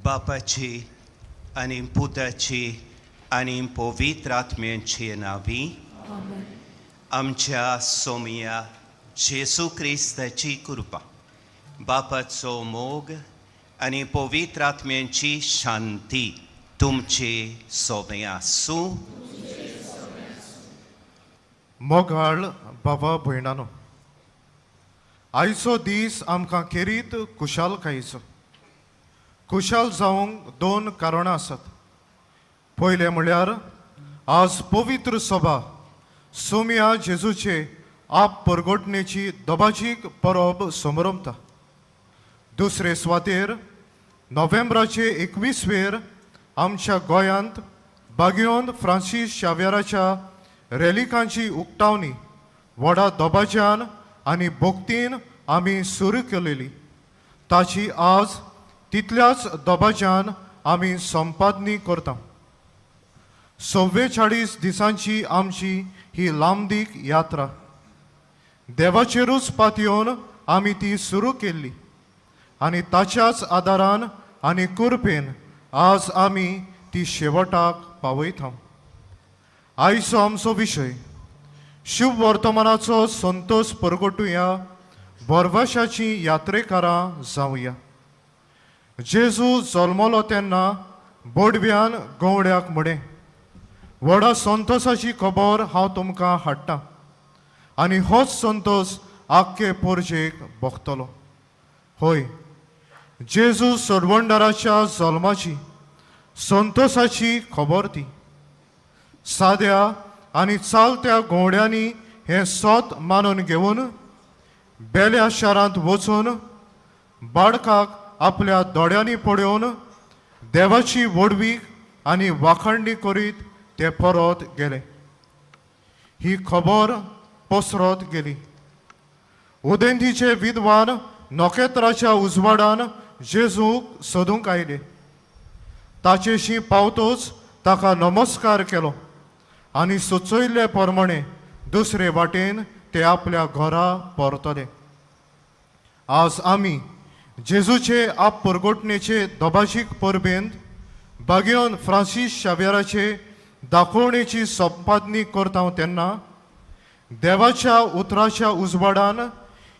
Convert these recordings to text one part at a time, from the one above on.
बापाची आनी पुताची आनी पवित्र आत्म्यांची नांवी. आमेन. आमच्या सोमया जेजू क्रिस्ताची कृपा, बापाचो मोग आनी पवित्र आत्म्यांची शांती तुमचे सोमे आसूं. मोगाळ बाबा भयणानो, आयचो दीस आमकां खेरीत खुशालकायेचो. खुशाल जावंक दोन कारणां आसात. पयलें म्हळ्यार आज पवित्र सभा सोमया जेजूचे आप परगटणेची दबाजीक परब समरमता. दुसरे सुवातेर नोव्हेंबराचे 21वेर आमच्या गोंयांत बागियोन फ्रांसीस शाव्याराच्या रेलिकांची उक्तावणी व्हडा दबाज्यान आनी भक्तीन आमी सुरू केलेली, ताची आज तितल्याच दबाज्यान आमी संपादनी करता. 44 दिसांची आमची ही लांबदीक यात्रा देवाचेरूच पातयेवन आमी ती सुरू केल्ली आनी ताच्याच आदारान आनी कृपेन आज आमी ती शेवटाक पावयता. आयचो आमचो विशय, शुभ वर्तमानाचो संतोश परगटुया, भरवशाची यात्रेकारां जावया. जेजू जल्मलो तेन्ना बोडव्यान गवड्याक म्हळें, व्हडा संतोशाची खबर हांव तुमकां हाडटा आनी होच संतोश आख्खे पोरजेक भोगतलो. हय, जेजू सरवंडराच्या जल्माची संतोशाची खबर ती. साद्या आनी चालत्या घोवड्यांनी हें सोत मानून घेवन बेल्या शारांत वचून बाळकाक आपल्या दोळ्यांनी पळोवन देवाची व्हडवीक आनी वाखाणणी करीत ते परत गेले. ही खबर पसरत गेली. उदेंतीचे विद्वान नखेत्राच्या उजवाडान जेजूक सोदूंक आयले. ताचेशी पावतोच ताका नमस्कार केलो आनी सुचयल्ले प्रमाणे दुसरे वाटेन ते आपल्या घरा परतले. आज आमी जेजूचे आप परगटणेचे दबाजीक परबेंत बागेवन फ्रांसीस शाव्याराचे दाखोवणेची संपादनी करता तेन्ना देवाच्या उतराच्या उजवाडान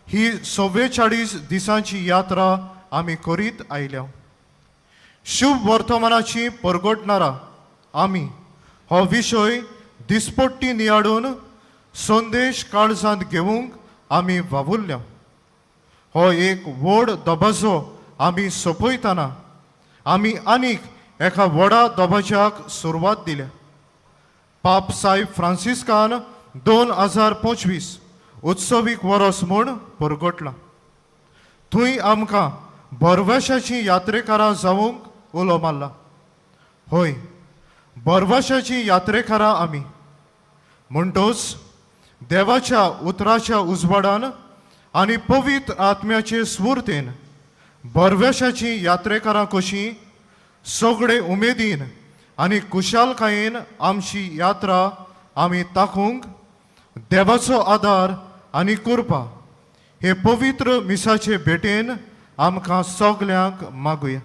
ही 44 दिसांची यात्रा आमी करीत आयल्या. शुभ वर्तमानाची परगटणारा आमी हो विशय दिसपट्टी नियाळून संदेश काळजांत घेवंक आमी वावुरल्या. हो एक व्हड दबाजो आमी सोंपयतना आमी आनीक एका व्हडा दबाज्याक सुरवात दिल्या. पाप साहेब फ्रांसिस्कान 2025 उत्सवीक वरस म्हूण परगटलां. थंय आमकां भरवशाचीं यात्रेकारां जावंक उलो मारला. हय, भरवशाचीं यात्रेकारां आमी म्हणटोच देवाच्या उतराच्या उजवाडान आनी पवित्र आत्म्याचे स्फूर्तेन भरवशाचीं यात्रेकारां कशीं सगळे उमेदीन आनी कुशालकायेन आमची यात्रा आमी ताकूंक देवाचो आदार आनी कृपा हे पवित्र मिसाचे भेटेन आमकां सगल्यांक मागुया.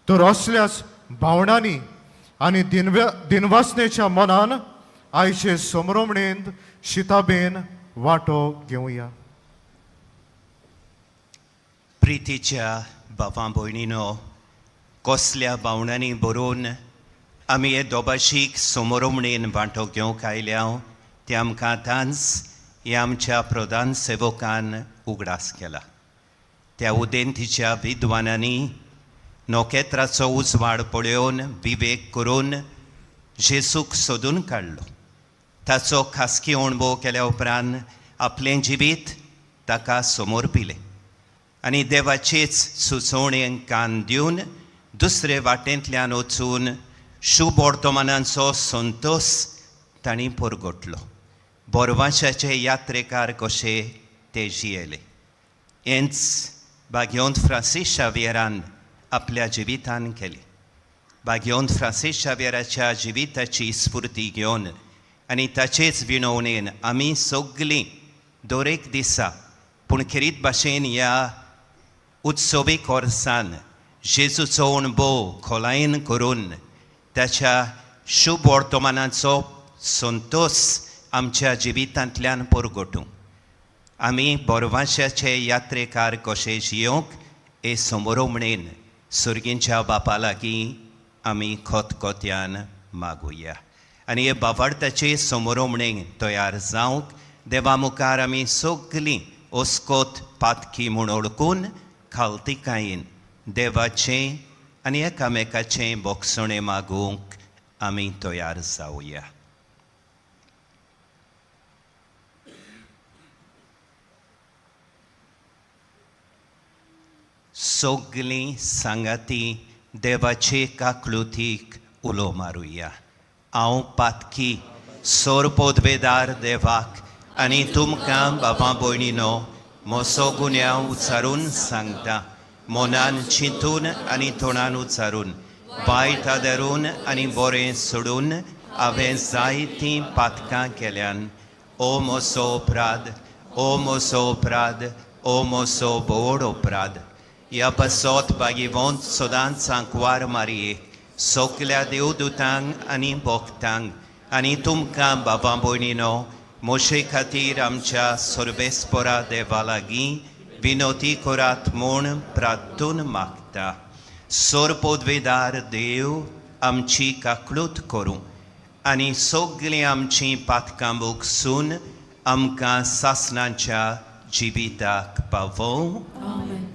तर असल्याच भावनांनी आनी दिनव्या दिनवासनेच्या मनान आयचे समरोमणेंत शिताबेन वांटो घेवया. प्रितीच्या भावां भयणीनो, कसल्या भावनांनी बरोवन आमी हे दोबाशीक समोरमणेन वांटो घेवंक आयल्या तें आमकां आतांच ह्या आमच्या प्रधान सेवकान उगडास केला. त्या उदेंतीच्या विद्वानांनी नखेत्राचो उजवाड पळोवन विवेक करून जेजूक सोदून काडलो. ताचो खासगी अणभव केल्या उपरांत आपलें जिवीत ताका समर्पिलें आनी देवाचेच सुचोवणेक कान दिवन दुसरे वाटेंतल्यान वचून शुभ वर्तमानांचो संतोश तांणी परगटलो. बोरवाशाचे यात्रेकार कशे ते जियेले, हेंच भाग्यवंत फ्रांसीस शावियरान आपल्या जिवितान केलें. भाग्यवंत फ्रांसीस शावियराच्या जिविताची स्फूर्ती घेवन आनी ताचेच विणवणेन आमी सगलीं दरेक दिसा, पूण खेरीत भाशेन ह्या उत्सवीक वर्सान जेजूचो अणभव खोलायेन करून ताच्या शुभ वर्तमानाचो संतोश आमच्या जिवितांतल्यान परगटूं. आमी बोरवाशाचे यात्रेकार कशे जियोंक हे समोरोमणेन सुर्गींच्या बापा लागीं आमी खतखत्यान मागुया आनी हे बाबार्थाचे समोरोमणे तयार जावंक देवा मुखार आमी सगलीं ओस्कोत पातकी म्हूण ओळखून खालतिकायेन देवाचें आनी एकामेकाचें बोगसणें मागूंक आमी तयार जावया. सगलीं सांगाती देवाचे काकळुतीक उलो मारुया. हांव पातकी सोर पोदवेदार देवाक आनी तुमकां बाबा भयणीनो म्हजो गुन्यांव उच्चारून सांगता, मनान चिंतून आनी तोंडान उच्चारून, वायट आदारून आनी बरें सोडून हांवें जायतीं पातकां केल्यान. ओ म्हजो अपराध, ओ म्हजो अपराध, ओ म्हजो बोड अपराध. ह्या पासत भागीवंत सदांच सांकवार मारये सगल्या देवदूतांक आनी भक्तांक आनी तुमकां बाबा भयणीनो म्हजे खातीर आमच्या सर्वेस्परा देवा लागीं विनोती करात म्हूण प्रार्थून मागता. सोर पदवेदार देव आमची काकळूत करूं आनी सगलीं आमचीं पातकां भोगसून आमकां सासणाच्या जिविताक पावोवं. आमेन.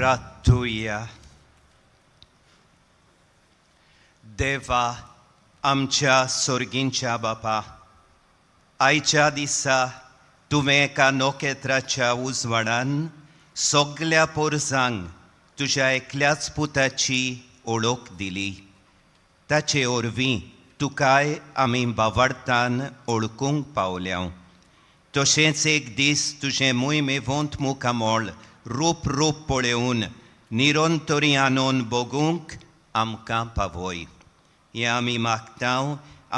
प्रार्थुया. देवा आमच्या सोर्गींच्या बापा, आयच्या दिसा तुवें एका नखेत्राच्या उजवाडान सगल्या पोरसांक तुज्या एकल्याच पुताची ओळख दिली. ताचे वरवीं तुकाय आमी बावडतान ओळखूंक पावल्या. तशेंच एक दीस तुजें मोहिमेवंत मुखामळ रूप रूप पळोवन निरंतरी आनंद भोगूंक आमकां पावय. हें आमी मागता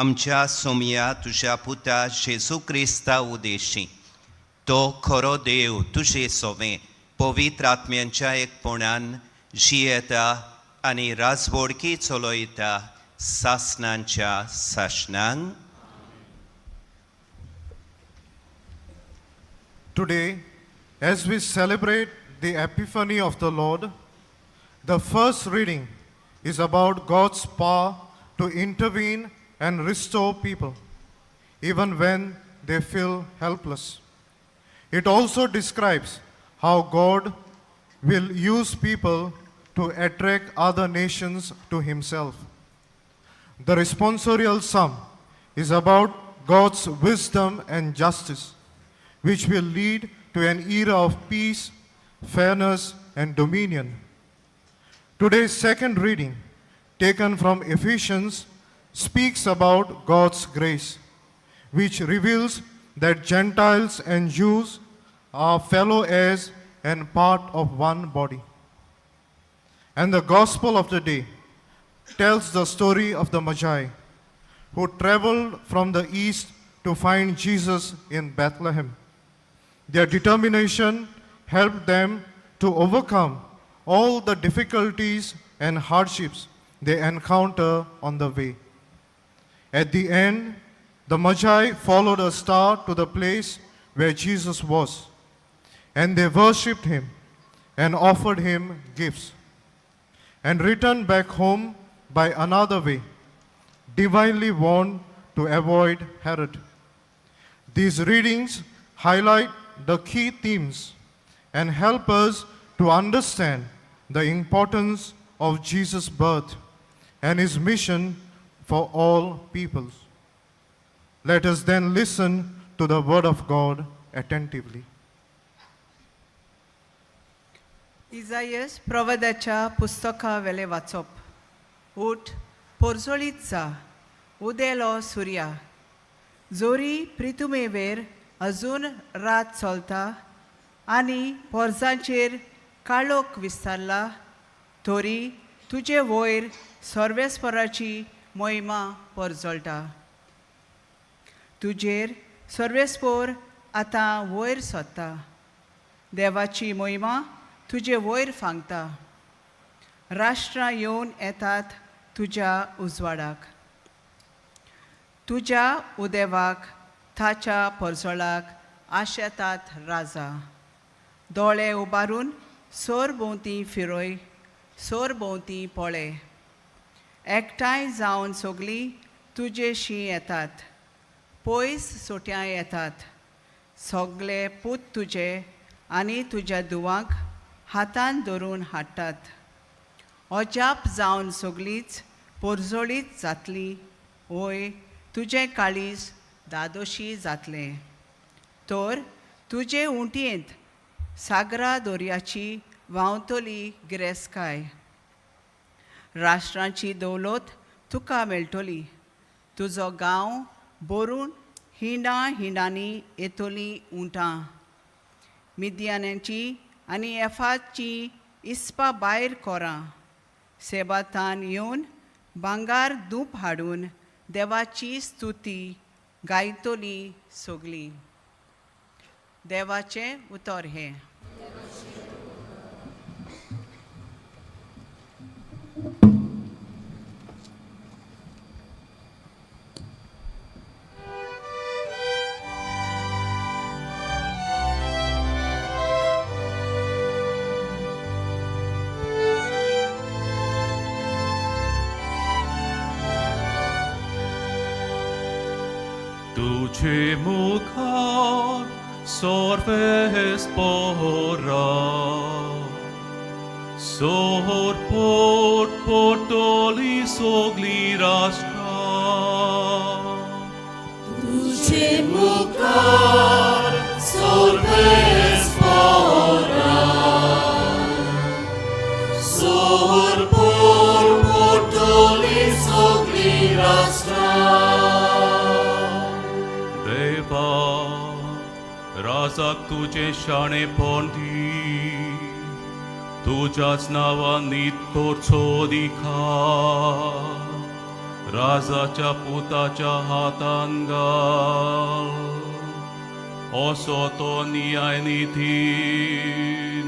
आमच्या सोमया तुज्या पुता जेजू क्रिस्ता उदेशी. तो खरो देव तुजे सोवें पवित्र आत्म्यांच्या एकपणान जियेता आनी राजवडकी चलयता सासणांच्या सासणांक. Today, as we celebrate the Epiphany of the Lord, the first reading is about God's power to intervene and restore people, even when they feel helpless. It also describes how God will use people to attract other nations to Himself. The responsorial psalm is about God's wisdom and justice, which will lead to an era of peace, fairness, and dominion. Today's second reading, taken from Ephesians, speaks about God's grace, which reveals that Gentiles and Jews are fellow heirs and part of one body. And the gospel of the day tells the story of the Magi who traveled from the east to find Jesus in Bethlehem. Their determination helped them to overcome all the difficulties and hardships they encounter on the way. At the end, the Magi followed a star to the place where Jesus was, and they worshipped him and offered him gifts, and returned back home by another way, divinely warned to avoid Herod. These readings highlight the key themes and help us to understand the importance of Jesus' birth and his mission for all peoples. Let us then listen to the word of God attentively. इजायस प्रवादाच्या पुस्तका वेलें वाचप. उठ, पोरजोळीत जा, उदेलो सुर्या. जोरी प्रितुमेवेर अजून रात चलता आनी पोरजांचेर काळोख विस्तारला, तरी तुजे वयर सर्वेस्पराची मोहिमा परजळटा. तुजेर सर्वेस्पोर आतां वयर सोदता. देवाची मोहिमा तुजे वयर फांगता. राष्ट्रां येवन येतात तुज्या उजवाडाक, तुज्या उदेवाक, ताच्या परजळाक आशेतात राजा. दोळे उबारून सोर भोंवती फिरय, सोर भोंवती पळय. एकठांय जावन सगलीं तुजेशी येतात, पयस सोट्यां येतात. सगले पूत तुजे आनी तुज्या धुवांक हातान धरून हाडटात. अजाप जावन सगलींच पोरजोळीत जातलीं. वय, तुजें काळीज दादोशी जातलें, तर तुजे उंटयेंत सागरा दर्याची व्हांवतली गिरेस्तकाय. राष्ट्रांची दौलत तुका मेळटली. तुजो गांव भरून हिंडां हिंडांनी येतलीं उंटां. मिद्यानांची आनी एफाची इस्पा भायर कोरां सेबातान येवन भांगार धूप हाडून देवाची स्तुती गायतली सगली. देवाचें उतर हें. तुझे मुखार सर्वेस्पोरा. सोर पोट पोटोली सोगली राष्ट्रां. तुझे मुखार सोर्वेस पोरा सोर पोर पोटोली सोगली राष्ट्रां. देवा राजाक तुजें शाणेपण दी, तुज्याच नांवान नीत करचो दिखा, राजाच्या पुताच्या हातान घाल, असो तो न्याय नितीन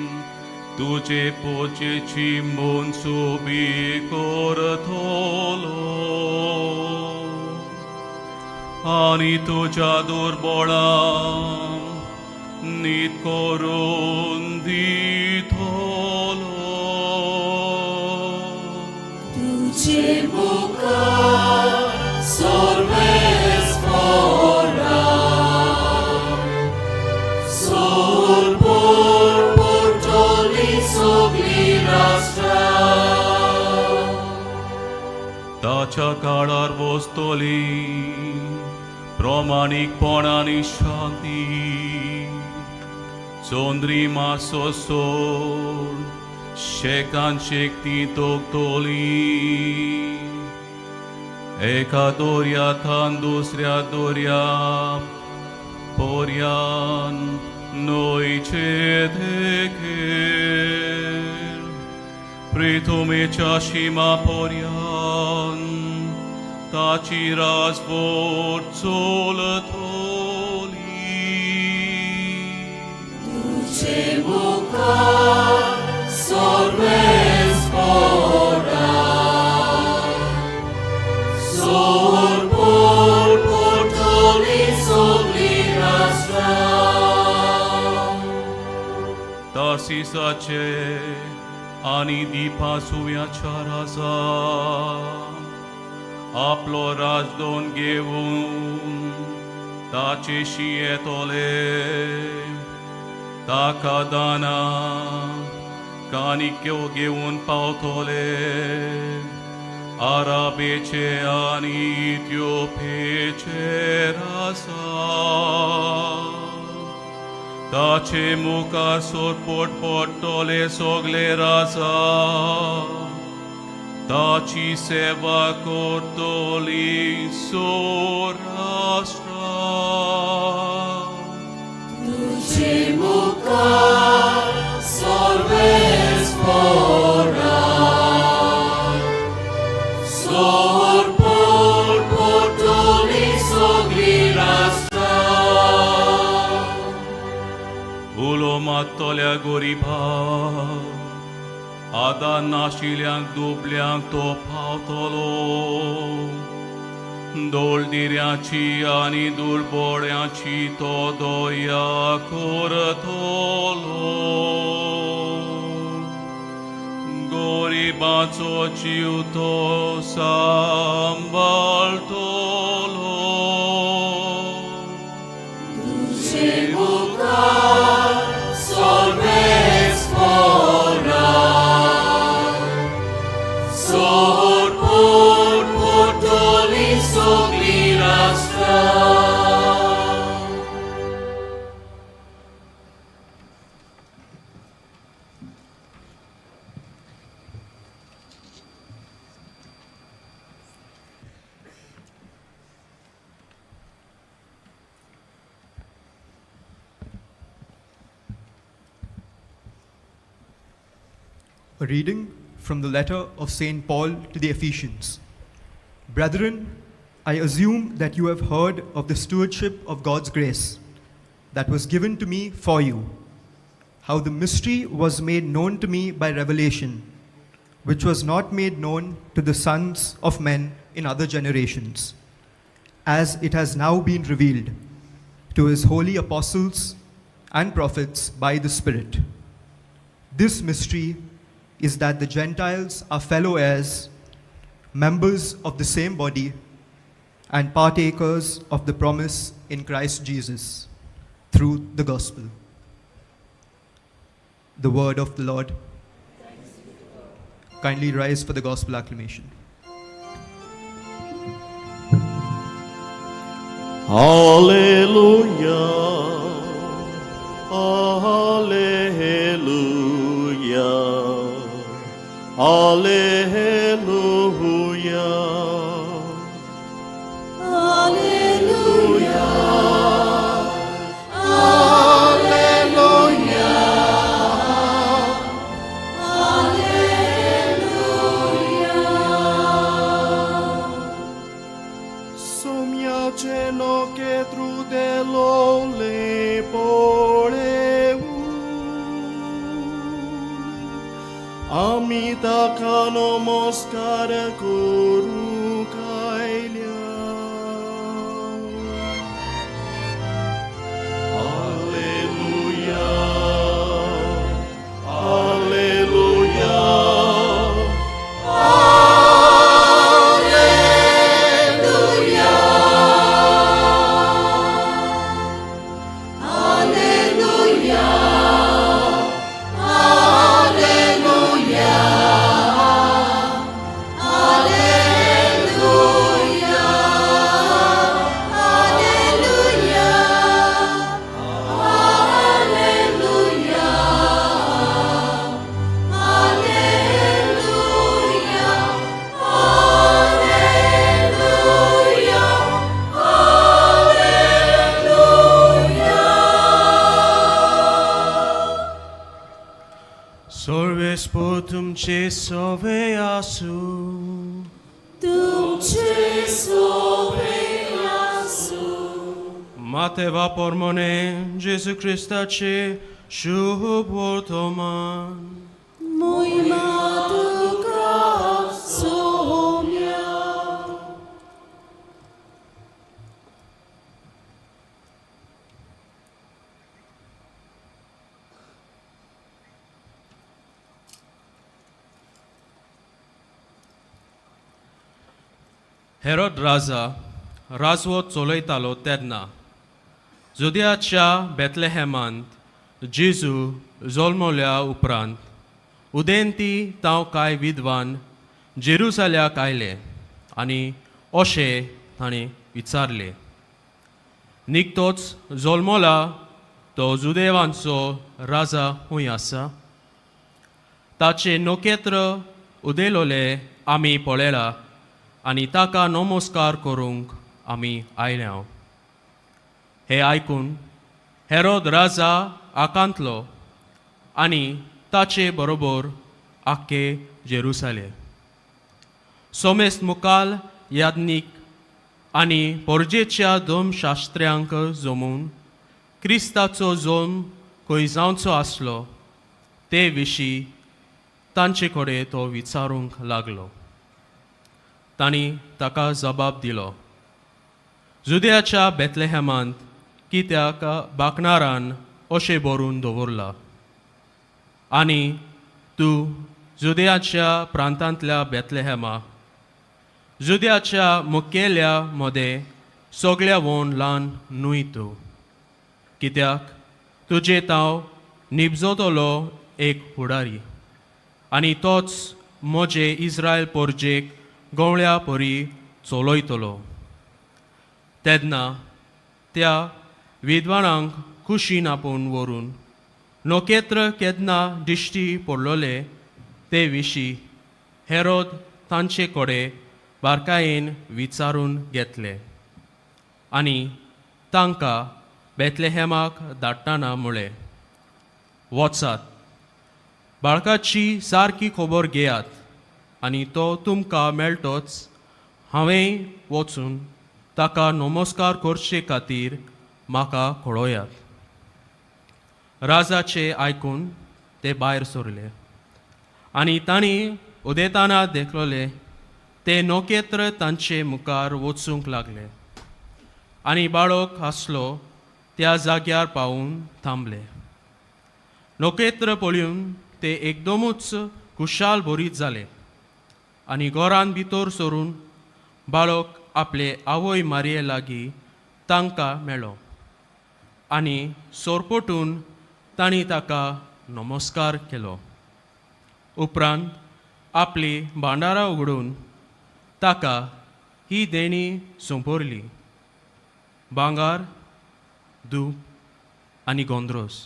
तुजे पोचेची मनसुबी करतलो आनी तुज्या दुर्बळां नीत करून दितलो. तुझे मुखार सोर्वेस पोरा सोर पोर पोटोली सोगली राष्ट्रां. ताच्या काळार बसतली प्रमाणीकपण आनी शांती, चंद्रिमाचो सोड शेकान शेक ती तोखतली, एका दर्याथान दुसऱ्या दर्या पोर्यान न्हंयचे देगेर, प्रिथुमेच्या शिमा पोर्यान ताची राजवट चलतली. तुझे मुखार सोर्वेस पोरा सोर पोर पोटोली सोगली राष्ट्रां. तार्सिसाचे आनी दिपा सुव्याच्या राजा आपलो राजदोन घेवन ताचेशी येतले, ताका दाना कानिक्यो घेवन पावतले, आराबेचे आनी इथियोपेचे राजा ताचे मुखार सोरपोट पडटले सोगले राजा, ताची सेवा करतली सोराष्ट्रां. तुझे मुखार सोर्वेस पोरा सोर पोर पोटोली सोगली राष्ट्रां. उलो मात्तल्या गरिबांक, आदार नाशिल्ल्यांक दुबल्यांक तो पावतलो, दोळदिऱ्याची आनी दुर्बोड्याची तो दया करतलो, गरिबाचो जीव तो सांबाळटलो. तुझे मुखार सोर्वेस पोरा सोर पोर पोटोली सोगली राष्ट्रां. A reading from the letter of St. Paul to the Ephesians. Brethren, I assume that you have heard of the stewardship of God's grace that was given to me for you, how the mystery was made known to me by revelation, which was not made known to the sons of men in other generations, as it has now been revealed to his holy apostles and prophets by the Spirit. This mystery is that the Gentiles are fellow heirs, members of the same body, and partakers of the promise in Christ Jesus through the gospel. The word of the Lord. Kindly rise for the gospel acclamation. Hallelujah, Hallelujah, Hallelujah. सोम्याचे नखेत्र देलोले पळेवन आमी ताका नमस्कार करूंक आयल्या. Hallelujah, Hallelujah. सर्वेस्पोर तुमचे सवे आसूं. तुमचे सोवे आसूं. मातेवा पोरमोने जेजू क्रिस्ताचे शुभ वर्तमान. मोहिमा तुका सोम्या. हेरोद राजा राजवत चलयतालो तेन्ना जुदयाच्या बेतलेहेमांत जेजू जल्मल्या उपरांत उदेंती तांव कांय विद्वान जेरुजाल्याक आयले आनी अशें ताणें विचारलें, निकतोच जल्मला तो जुदेवांचो राजा खंय आसा? ताचें नखेत्र उदेलोलें आमी पळयलां आनी ताका नमस्कार करूंक आमी आयल्या. हें आयकून हेरोद राजा आकांतलो आनी ताचे बरोबर आख्खे जेरुसाले. सोमेस्त मुखाल याज्ञीक आनी पोरजेच्या धर्मशास्त्र्यांक जमून क्रिस्ताचो जल्म खंय जावचो आसलो ते विशीं तांचे कडेन तो विचारूंक लागलो. तांणी ताका जबाब दिलो, जुदयाच्या बेतलेहेमांत कित्याक बाकणारान अशें बरोवन दवरलां, आनी तूं जुदयाच्या प्रांतांतल्या बेतलेहेमा जुदयाच्या मुखेल्या मदें सगळ्या वोन ल्हान न्हय तूं, कित्याक तुजे तांव निबजतलो एक फुडारी आनी तोच म्हजे इस्रायल पोरजेक गवळ्या परी चलयतलो. तेन्ना त्या विद्वानांक खुशीन आपोवन व्हरून नखेत्र केन्ना दिश्टी पडलोले ते विशीं हेरोद तांचे कडेन बारकायेन विचारून घेतले आनी तांकां बेतलेहेमाक धाडटना म्हळें, वचात बाळकाची सारकी खबर घेयात आनी तो तुमकां मेळटोच हांवें वचून ताका नमस्कार करचे खातीर म्हाका कळयात. राजाचे आयकून ते भायर सरले आनी तांणी उदेताना देखलोले ते नखेत्र तांचे मुखार वचूंक लागले आनी बाळक आसलो त्या जाग्यार पावून थांबले. नखेत्र पळोवन ते एकदमूच खुशाल भरीत जाले आनी घरान भितर सरून बाळक आपले आवय मारये लागीं तांकां मेळ्ळो आनी सोरपोटून तांणी ताका नमस्कार केलो. उपरांत आपली भांडारां उगडून ताका ही देणी सोंपरली भांगार धूप आनी गोंद्रोस.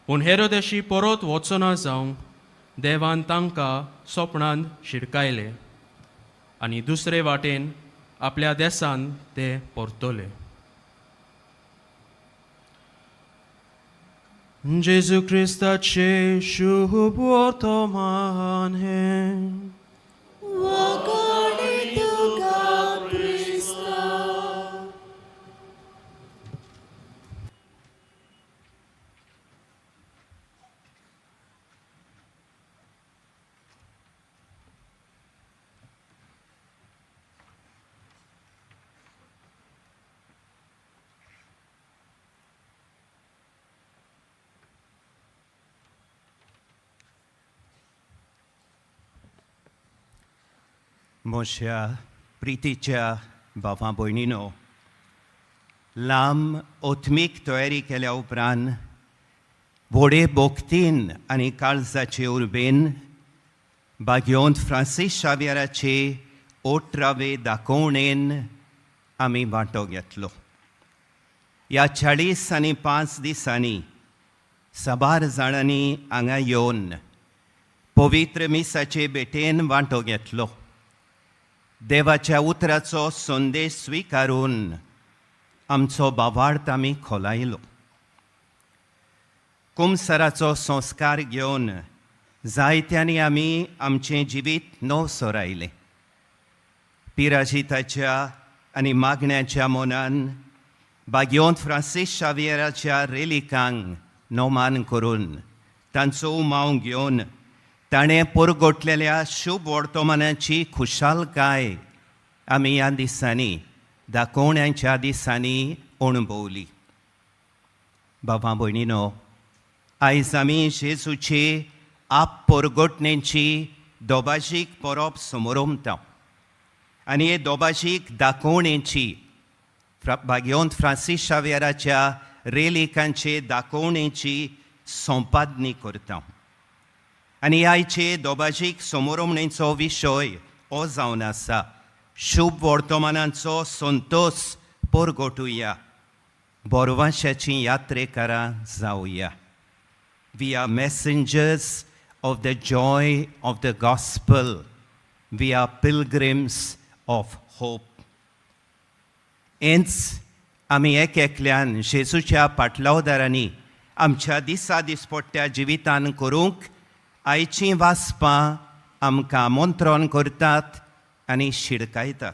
पूण हेरोदेशी परत वचना जावंक देवान तांकां सोपणान शिडकायले आनी दुसरे वाटेन आपल्या देसान ते परतले. जेजू क्रिस्ताचे शुभ वर्तमान हें. वागाडी तुका क्रिस्ता. म्हज्या प्रितीच्या भावा भयणीनो, लांब ओथमीक तयारी केल्या उपरांत व्हडे भक्तीन आनी काळजाचे उर्बेन बागयोंत फ्रांसीस शावियराचे ओट्रावे दाखोवणेन आमी वांटो घेतलो. ह्या 45 दिसांनी साबार जाणांनी हांगा येवन पवित्र मिसाचे भेटेन वांटो घेतलो. देवाच्या उतराचो संदेश स्विकारून आमचो बावार्थ आमी खोलायलो. कुमसराचो संस्कार घेवन जायत्यांनी आमी आमचें जिवीत नव सरायलें. पिराजिताच्या आनी मागण्याच्या मनान बागयोंत फ्रांसीस शावियराच्या रेलिकांक नोमान करून तांचो उमाव घेवन ताणें परगटलेल्या शुभ वर्तमानाची खुशालकाय आमी ह्या दिसांनी दाखोवण्यांच्या दिसांनी अणभवली. बाबा भयणीनो, आयज आमी जेजूची आप परगटणेची दोबाजीक परब समोरमता आनी हे दोबाजीक दाखोवणेची बागयोंत फ्रांसीस शावियराच्या रेलिकांचे दाखोवणेची संपादनी करता. आनी आयचे दोबाजीक समोरमणेचो विशय हो जावन आसा, शुभ वर्तमानाचो Santosh परगटुया, बोरवाशाची यात्रेकारां जावया. We are messengers of the joy of the gospel. We are pilgrims of hope. हेंच आमी एक एकल्यान जेजूच्या पाटलावदारांनी आमच्या दिसा दिसपट्ट्या जिवितान करूंक आयचीं वाचपां आमकां आमंत्रण करतात आनी शिडकायतात.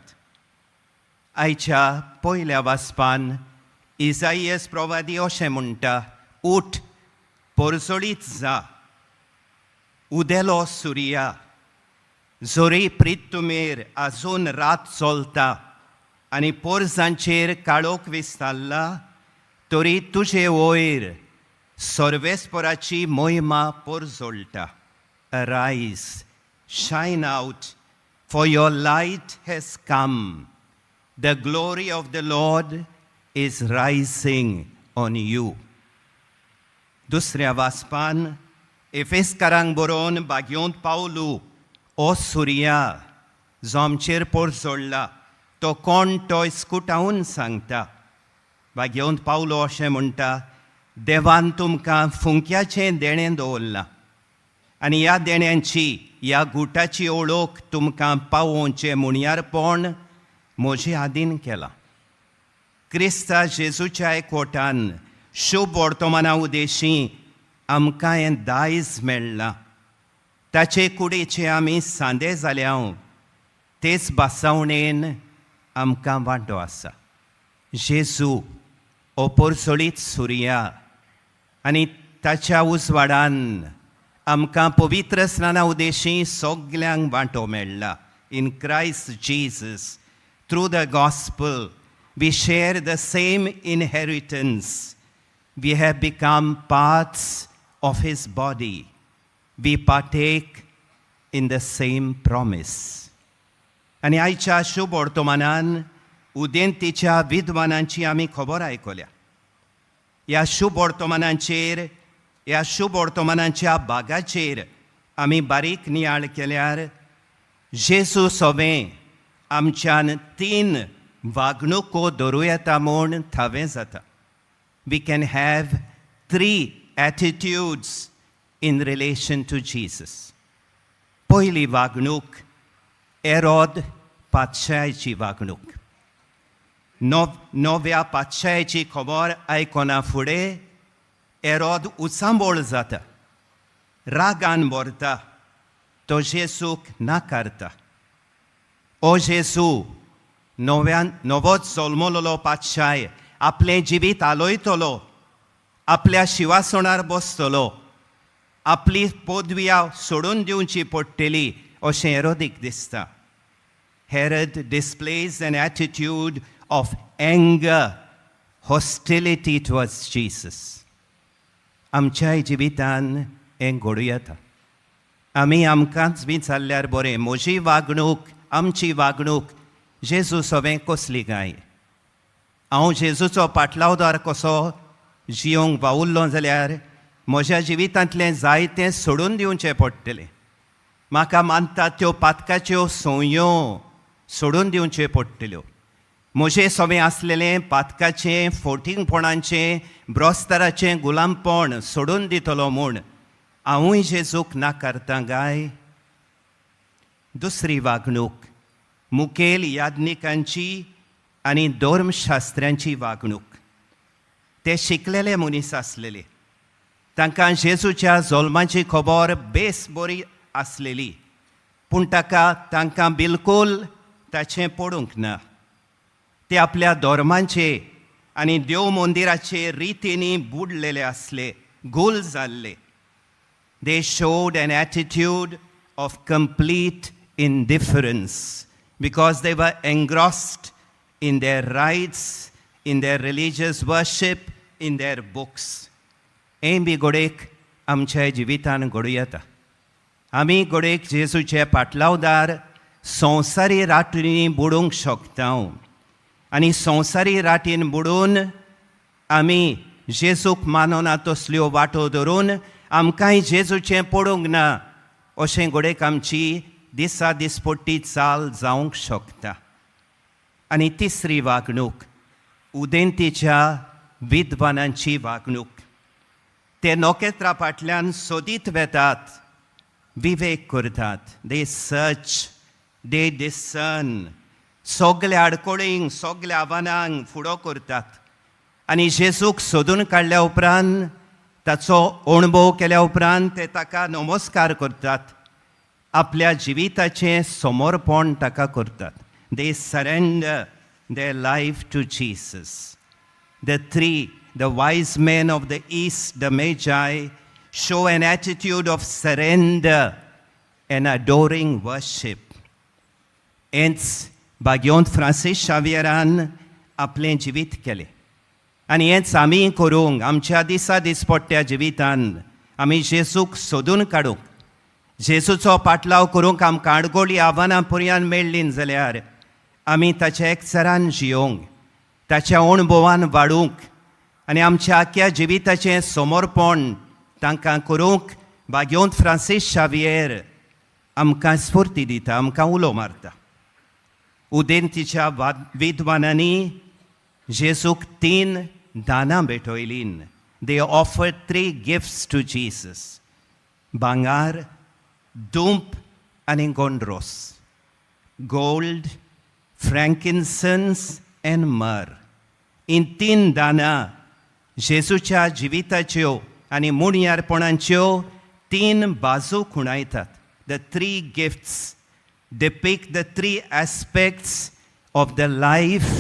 आयच्या पयल्या वाचपान इजाइयस प्रवादी अशें म्हणटा, उठ, परजळीत जा, उदेलो सुर्या, जोरी प्रितुमेर आजून रात चलता आनी पोरजांचेर काळोख विस्तारला तरी तुजे वयर सर्वेस्पराची मोहिमा पोरजोळटा. Arise, shine out, for your light has come. The glory of the Lord is rising on you. दुसऱ्या वाचपान एफेसकारांक बरोवन बागयोंत पावलू ओ सुर्या जो आमचेर पोरजोडला तो कोण तो स्कुटावन सांगता. बागयोंत पावलो अशें म्हणटा, देवान तुमकां फुंक्याचें देणें दवरलां आनी ह्या देण्यांची ह्या गुटाची ओळख तुमकां पावोवचें म्हणयारपण म्हजे आदीन केलां. क्रिस्ता जेजूच्या एकवटान शुभ वर्तमाना उदेशी आमकां हें दायज मेळ्ळां. ताचे कुडीचे आमी सांदे जाल्या तेच बासावणेन आमकां वांटो आसा. जेजू हो पोरसोळीत सुर्या आनी ताच्या उजवाडान आमकां पवित्र स्नाना उदेशी सगल्यांक वांटो मेळ्ळा. In Christ Jesus through the gospel we share the same inheritance. We have become parts of his body. We partake in the same promise. आनी आयच्या शुभ वर्तमानान उदेंतीच्या विद्वानांची आमी खबर आयकल्या. ह्या शुभ वर्तमानाचेर, ह्या शुभ वर्तमानाच्या भागाचेर आमी बारीक नियाळ केल्यार जेजू सोबें आमच्यान तीन वागणुको धरूं येता म्हूण थावें जाता. We can have three attitudes in relation to Jesus. पयली वागणूक एरोद पातशायाची वागणूक. नव्या पातशायाची खबर आयकना फुडें एरोद उचांबळ जाता, रागान भरता, तो जेजूक नाकारता. ओ जेजू नव्यान नवोच जल्मलोलो पातशाय आपलें जिवीत आलयतलो, आपल्या शिवासणार बसतलो, आपली पदव्या सोडून दिवची पडटली अशें एरोदीक दिसता. Herod displays an attitude of anger, hostility towards Jesus. आमच्याय जिवितान हें घडूं येता. आमी आमकांच विचारल्यार बरें, म्हजी वागणूक, आमची वागणूक जेजू सवें कसली काय? हांव जेजूचो पाटलावदार कसो जियोंक वावुरलो जाल्यार म्हज्या जिवितांतलें जायतें सोडून दिवचें पडटलें. म्हाका मानतात त्यो पातकाच्यो संवयो सोडून दिवच्यो पडटल्यो. म्हजें सवें आसलेलें पातकाचें, फोटिंगपणाचें, ब्रोस्ताराचें गुलामपण सोडून दितलो म्हूण हांवूय जेजूक नाकारतां काय? दुसरी वागणूक मुखेल याज्ञिकांची आनी धर्मशास्त्र्यांची वागणूक. ते शिकलेले मनीस आसलेले. तांकां जेजूच्या जल्माची खबर बेस बरी आसलेली, पूण ताका तांकां बिलकूल ताचें पडूंक ना. ते आपल्या धर्मांचे आनी देव मंदिराचे रितींनी बुडलेले आसले, गोल जाल्ले. They showed an attitude of complete indifference because they were engrossed in their rites, in their religious worship, in their books. हें बी घडयेक आमच्या जिवितान घडूं येता. आमी घडयेक जेजूचे पाटलावदार संवसारी राटींनी बुडूंक शकता आनी संवसारी राटीन बुडून आमी जेजूक मानना तसल्यो वाटो धरून आमकांय जेजूचें पडूंक ना अशें घडयेक आमची दिसा दिसपट्टी चाल जावंक शकता. आनी तिसरी वागणूक उदेंतीच्या विद्वानांची वागणूक. ते नखेत्रां फाटल्यान सोदीत वेतात, विवेक करतात. They search, they discern. सगल्या आडकोळींक, सगल्या आव्हानांक फुडो करतात आनी जेजूक सोदून काडल्या उपरांत, ताचो अणभव केल्या उपरांत ते ताका नमस्कार करतात, आपल्या जिविताचें समर्पण ताका करतात. They surrender their life to Jesus. The three, the wise men of the East, the Magi, show an attitude of surrender and adoring worship. हेंच भाग्यवंत फ्रांसीस शावियरान आपलें जिवीत केलें आनी हेंच आमी करूंक आमच्या दिसा दिसपट्ट्या जिवितान आमी जेजूक सोदून काडूंक, जेजूचो पाटलाव करूंक आमकां आडगोळी आव्हानां पर्यान मेळ्ळीं जाल्यार आमी ताच्या एकचारान जियोंक, ताच्या अणभवान वाडूंक आनी आमच्या आख्या जिविताचें समर्पण तांकां करूंक भाग्यवंत फ्रांसीस शावियेर आमकां स्फूर्ती दिता, आमकां उलो मारता. उदेंतीच्या विद्वानांनी जेजूक तीन दानां भेटयलीं. They offer three gifts to Jesus: भांगार, धूप आनी गोंड्रोस, गोल्ड, फ्रँकिन्सन्स एंड मर. हीं तीन दानां जेजूच्या जिविताच्यो आनी मुणयारपणाच्यो तीन बाजू खुणायतात. The three gifts depict the three aspects of the life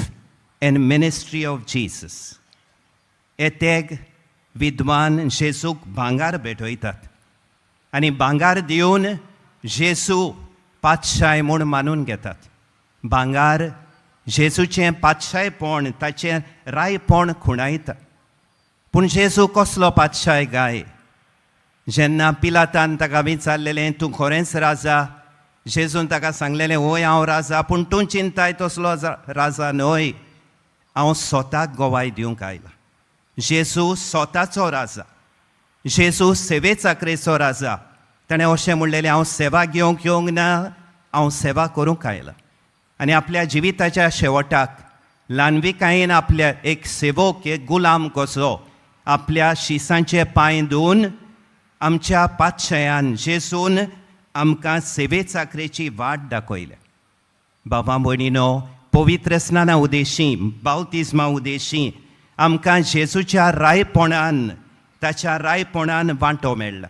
and ministry of Jesus. हे तेग विद्वान जेजूक भांगार भेटयतात आनी भांगार दिवन जेजू पातशाय म्हूण मानून घेतात. भांगार जेजूचें पातशायपण, ताचें रायपण खुणायता. पूण जेजू कसलो पातशाय गाय? जेन्ना पिलातान ताका विचारलेलें, "तूं खरेंच राजा?" जेजून ताका सांगलेलें, "वय, हांव राजा, पूण तूं चिंताय तसलो राजा न्हय. हांव स्वताक गोवाय दिवंक आयला." जेजू स्वताचो राजा, जेजू सेवे चाकरेचो राजा. ताणें अशें म्हणलेलें, हांव सेवा घेवंक येवंक ना, हांव सेवा करूंक आयलां. आनी आपल्या जिविताच्या शेवटाक ल्हानविकायेन आपल्या एक सेवक, एक गुलाम कसो आपल्या शिसांचे पांय धुवन आमच्या पातशयान जेजून आमकां सेवे चाकरेची वाट दाखयल्या. बाबा भयणीनो, पवित्र स्नाना उदेशी, बावतिज्मा उदेशी आमकां जेजूच्या रायपणान, ताच्या रायपणान वांटो मेळ्ळा.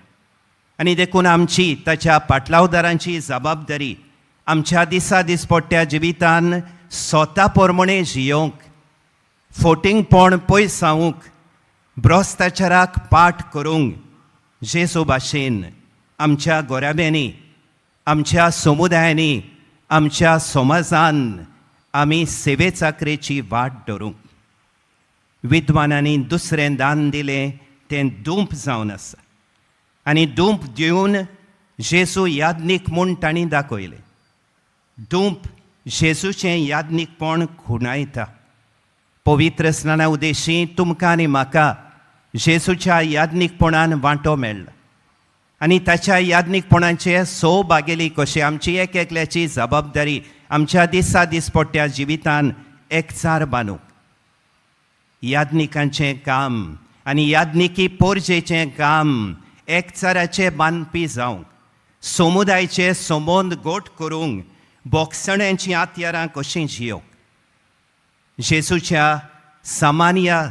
आनी देखून आमची ताच्या पाटलावदारांची जबाबदारी आमच्या दिसा दिसपट्ट्या जिवितान स्वता प्रमाणे जियोवंक, फोटिंगपण पयस जावंक, भ्रश्टाचाराक पाठ करूंक जेजू भाशेन आमच्या गोराब्यांनी, आमच्या समुदायांनी, आमच्या समाजान आमी सेवे चाकरेची वाट धरूंक. विद्वानांनी दुसरें दान दिलें तें दुंप जावन आसा आनी दुंप दिवन जेजू याज्ञीक म्हूण तांणी दाखयलें. दुंप जेजूचें याज्ञीकपण खुणायता. पवित्र स्नाना उदेशी तुमकां आनी म्हाका जेजूच्या याज्ञीकपणान वांटो मेळ्ळा आनी ताच्या याज्ञीकपणाचे सो बागेली कशी आमची एक एकल्याची जबाबदारी आमच्या दिसा दिसपट्ट्या जिवितान एकचार बांदूंक. याज्ञिकांचें काम आनी याज्ञिकी पोरजेचें काम एकचाराचे बांदपी जावंक, समुदायचे संबंद गोट करूंक, बोगसण्यांचीं हत्यारां कशीं जियोवंक. जेजूच्या सामान्य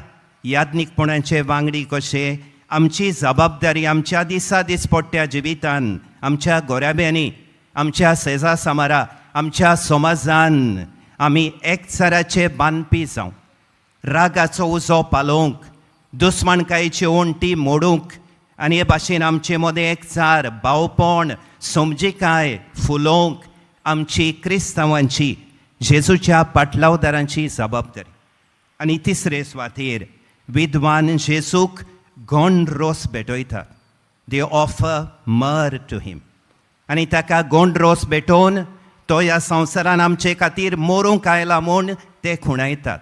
याज्ञीकपणाचे वांगडी कशे आमची जबाबदारी आमच्या दिसा दिसपट्ट्या जिवितान आमच्या गोराब्यांनी, आमच्या शेजा सामारा, आमच्या समाजान आमी एकचाराचे बांदपी जावंक, रागाचो उजो पालोवंक, दुस्मानकायेची वण्टी मोडूंक आनी हे भाशेन आमचे मदें एकचार, भावपण, समजिकाय फुलोवंक आमची क्रिस्तांवांची, जेजूच्या पाटलावदारांची जबाबदारी. आनी तिसरे सुवातेर विद्वान जेजूक गोंड रोस भेटयतात. They offer myrrh to him. आनी ताका गोंड रोस भेटोवन तो ह्या संवसारान आमचे खातीर मरूंक आयला म्हूण ते खुणायतात.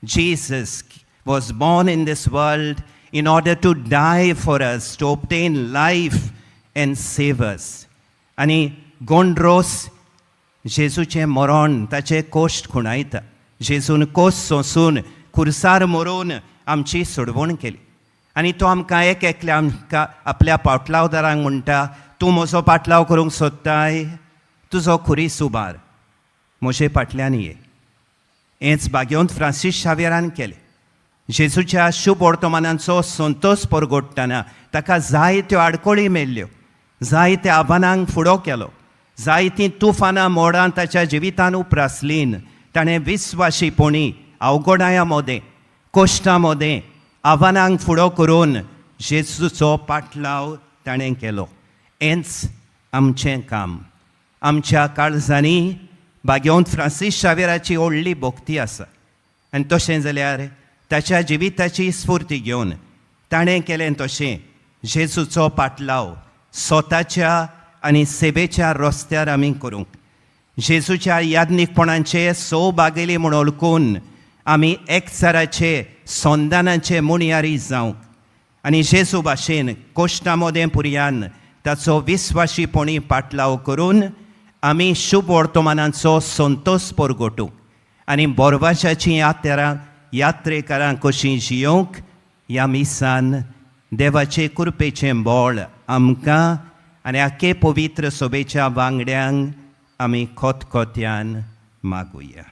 Jesus was born in this world in order to die for us, to obtain life and save us. आनी गोंड्रोस जेजूचें मरण, ताचें कोश्ट खुणायता. जेजून कोश्ट सोंसून खुर्सार मरून आमची सोडवण केली आनी तो आमकां एक एकल्या आमकां आपल्या पाटलावदारांक म्हणटा, तूं म्हजो पाटलाव करूंक सोदताय, तुजो खुरीस उबार, म्हजे फाटल्यान ये. हेंच भाग्यवंत फ्रांसीस शाव्येरान केलें. जेजूच्या शुभ वर्तमानांचो संतोश परगटतना ताका जायत्यो आडखळी मेळ्ळ्यो, जायत्या आव्हानांक फुडो केलो, जायतीं तुफानां मोडां ताच्या जिवितान उप्रासलीं. ताणें विस्वाशीपणी अवघडाया मदें, कश्टां मदें आव्हानांक फुडो करून जेजूचो पाटलाव ताणें केलो. हेंच आमचें काम. आमच्या काळजांनी भाग्यवंत फ्रांसीस शावेराची व्हडली भक्ती आसा आनी तशें जाल्यार ताच्या जिविताची स्फूर्ती घेवन ताणें केलें तशें जेजूचो पाटलाव स्वताच्या आनी सेवेच्या रस्त्यार आमी करूंक, जेजूच्या याज्ञीकपणाचे सो बागेली म्हूण वळखून आमी एकचाराचे संदानाचे मुणयारी जावंक आनी जेजू भाशेन कोश्टा मदें पुरयान ताचो विस्वाशीपणी पाटलाव करून आमी शुभ वर्तमानाचो संतोश परगटूंक आनी बोरवाशाची यात्रा यात्रेकारां कशीं जियोवंक ह्या मिसान देवाचे कृपेचें बळ आमकां आनी आखे पवित्र सोबेच्या वांगड्यांक आमी खोतखोत्यान मागुया.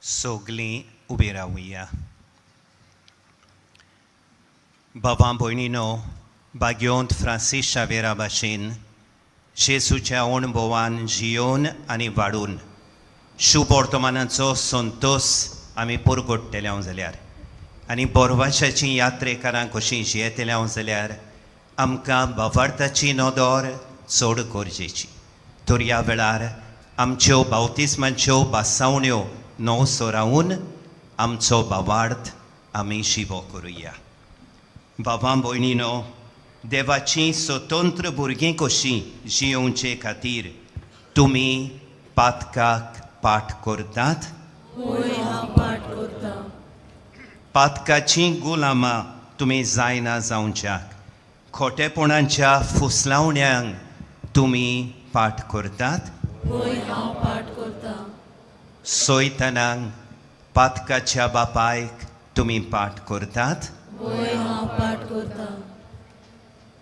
सगलीं उबी रावया. बाबा भयणीनो, भाग्योंत फ्रांसीस शावेरा भाशेन जेजूच्या अणभवान जियोवन आनी वाडून शुभ वर्तमानाचो संतोश आमी परगटतले हांव जाल्यार आनी बोरवाशाची यात्रेकारां कशीं जियेतले हांव जाल्यार आमकां बावार्थाची नदर चड गरजेची. तर ह्या वेळार आमच्यो बावतिस्माच्यो बासावण्यो नवसो रावून आमचो बावार्थ आमी शिवो करुया. बाबा भयणीनो, देवाची स्वतंत्र भुरगीं कशीं जियोवचे खातीर तुमी पातकाक पाठ करतात? वय हांव पाठ करता. पातकाचीं गुलामां तुमी जायना जावच्याक खोटेपणाच्या फुसलावण्यांक तुमी पाठ करतात? वय हांव पाठ करता. सोयतनांक पातकाच्या बापायक तुमी पाठ करतात? वय हांव पाठ करता.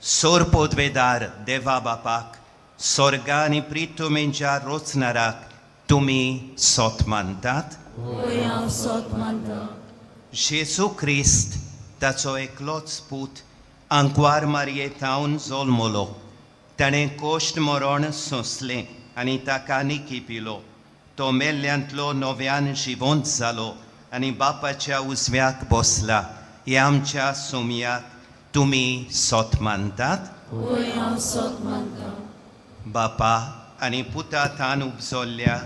सोर पोदवेदार देवा बापाक, सोर्गा आनी प्रितुमेंच्या रोचणाराक तुमी सोत मानतात? वय हांव सोत मानता. जेजू क्रिस्त ताचो एकलोच पूत आंकवार मारये थावन जल्मलो. ताणें कोश्ट मरण सोंसलें आनी ताका निकी पिलो. तो मेल्ल्यांतलो नव्यान जिवंत जालो आनी बापाच्या उजव्याक बसला. ह्या आमच्या सोमयाक तुमी सोत मानतात? वय हांव सोत मानता. बापा आनी पुता थान उपजल्ल्या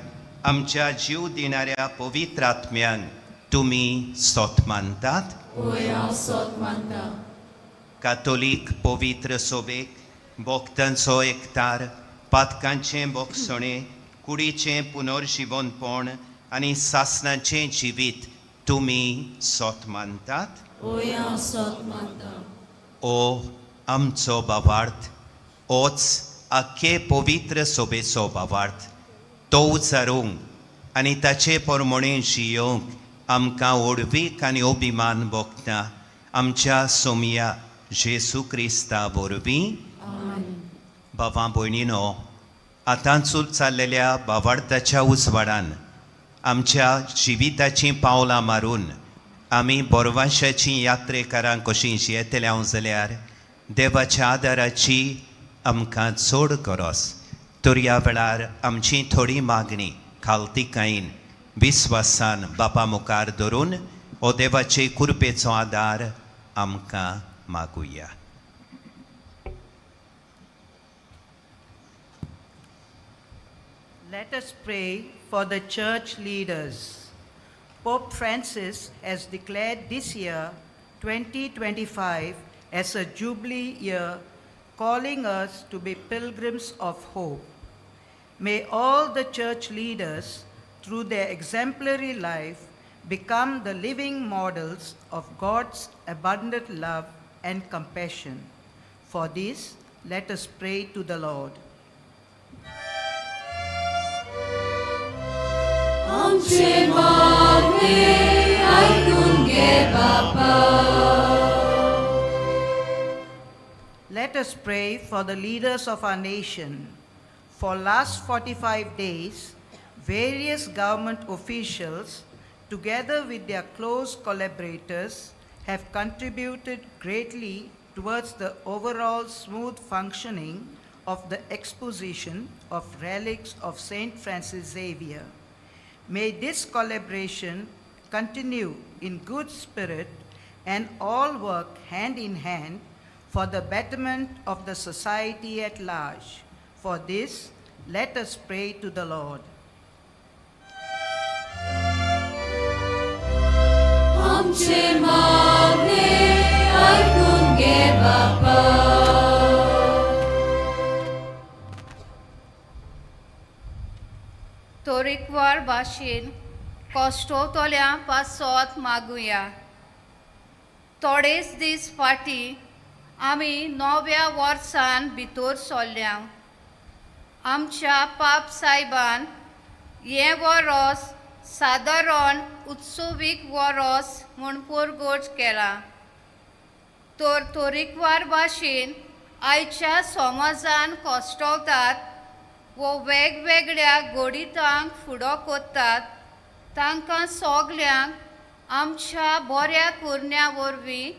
आमच्या जीव दिणाऱ्या पवित्र आत्म्यान तुमी सोत मानतात? वय हांव सोत मानता. कातोलीक पवित्र सोबेक, भक्तांचो एकतार, पातकांचें बोगसणें, कुडीचें पुनर्जिवनपण आनी सासणाचें जिवीत तुमी सोत मानतात? वय हांव सोत मानता. ओ आमचो बाबार्थ, ओच आख्खे पवित्र सोबेचो बाबार्थ, तो उचारूंक आनी ताचे प्रमाणें जियोवंक आमकां ओडवीक आनी अभिमान भोगता आमच्या सोमया जेजू क्रिस्ता वरवीं. बाबा भयणीनो, आतां चूल चाललेल्या बावार्थाच्या उजवाडान आमच्या जिविताचीं पावलां मारून आमी बोरवाशाचीं यात्रेकारां कशीं जियेतले हांव जाल्यार देवाच्या आदाराची आमकां चड गरज. तर ह्या वेळार आमची थोडी मागणी खालतिकायेन विस्वासान बापा मुखार धरून हो देवाचे कृपेचो आदार आमकां मागुया. Let us pray for the church leaders. Pope Francis has declared this year, 2025, as a Jubilee year, calling us to be pilgrims of hope. May all the church leaders, through their exemplary life, become the living models of God's abundant love and compassion. For this, let us pray to the Lord. आमचे मागणे आयकून घे बापा. Let us pray for the leaders of our nation. For last 45 days, various government officials, together with their close collaborators, have contributed greatly towards the overall smooth functioning of the exposition of relics of St. Francis Xavier. May this collaboration continue in good spirit and all work hand in hand for the betterment of the society at large. For this, let us pray to the Lord. आमचे मागणे आयकून घे बापा. तोरेकवार भाशेन कश्टवतल्या पासत मागुया. थोडेच दीस फाटीं आमी नव्या वर्सान भितर सरल्या. आमच्या पाप सायबान हें वरोस सादारण उत्सवीक वरोस म्हूण परगट केलां. तर तोरेकवार भाशेन आयच्या समाजान कश्टवतात वो वेगवेगळ्या गोडितांक फुडो करतात तांकां सगल्यांक आमच्या बऱ्या करण्या वरवीं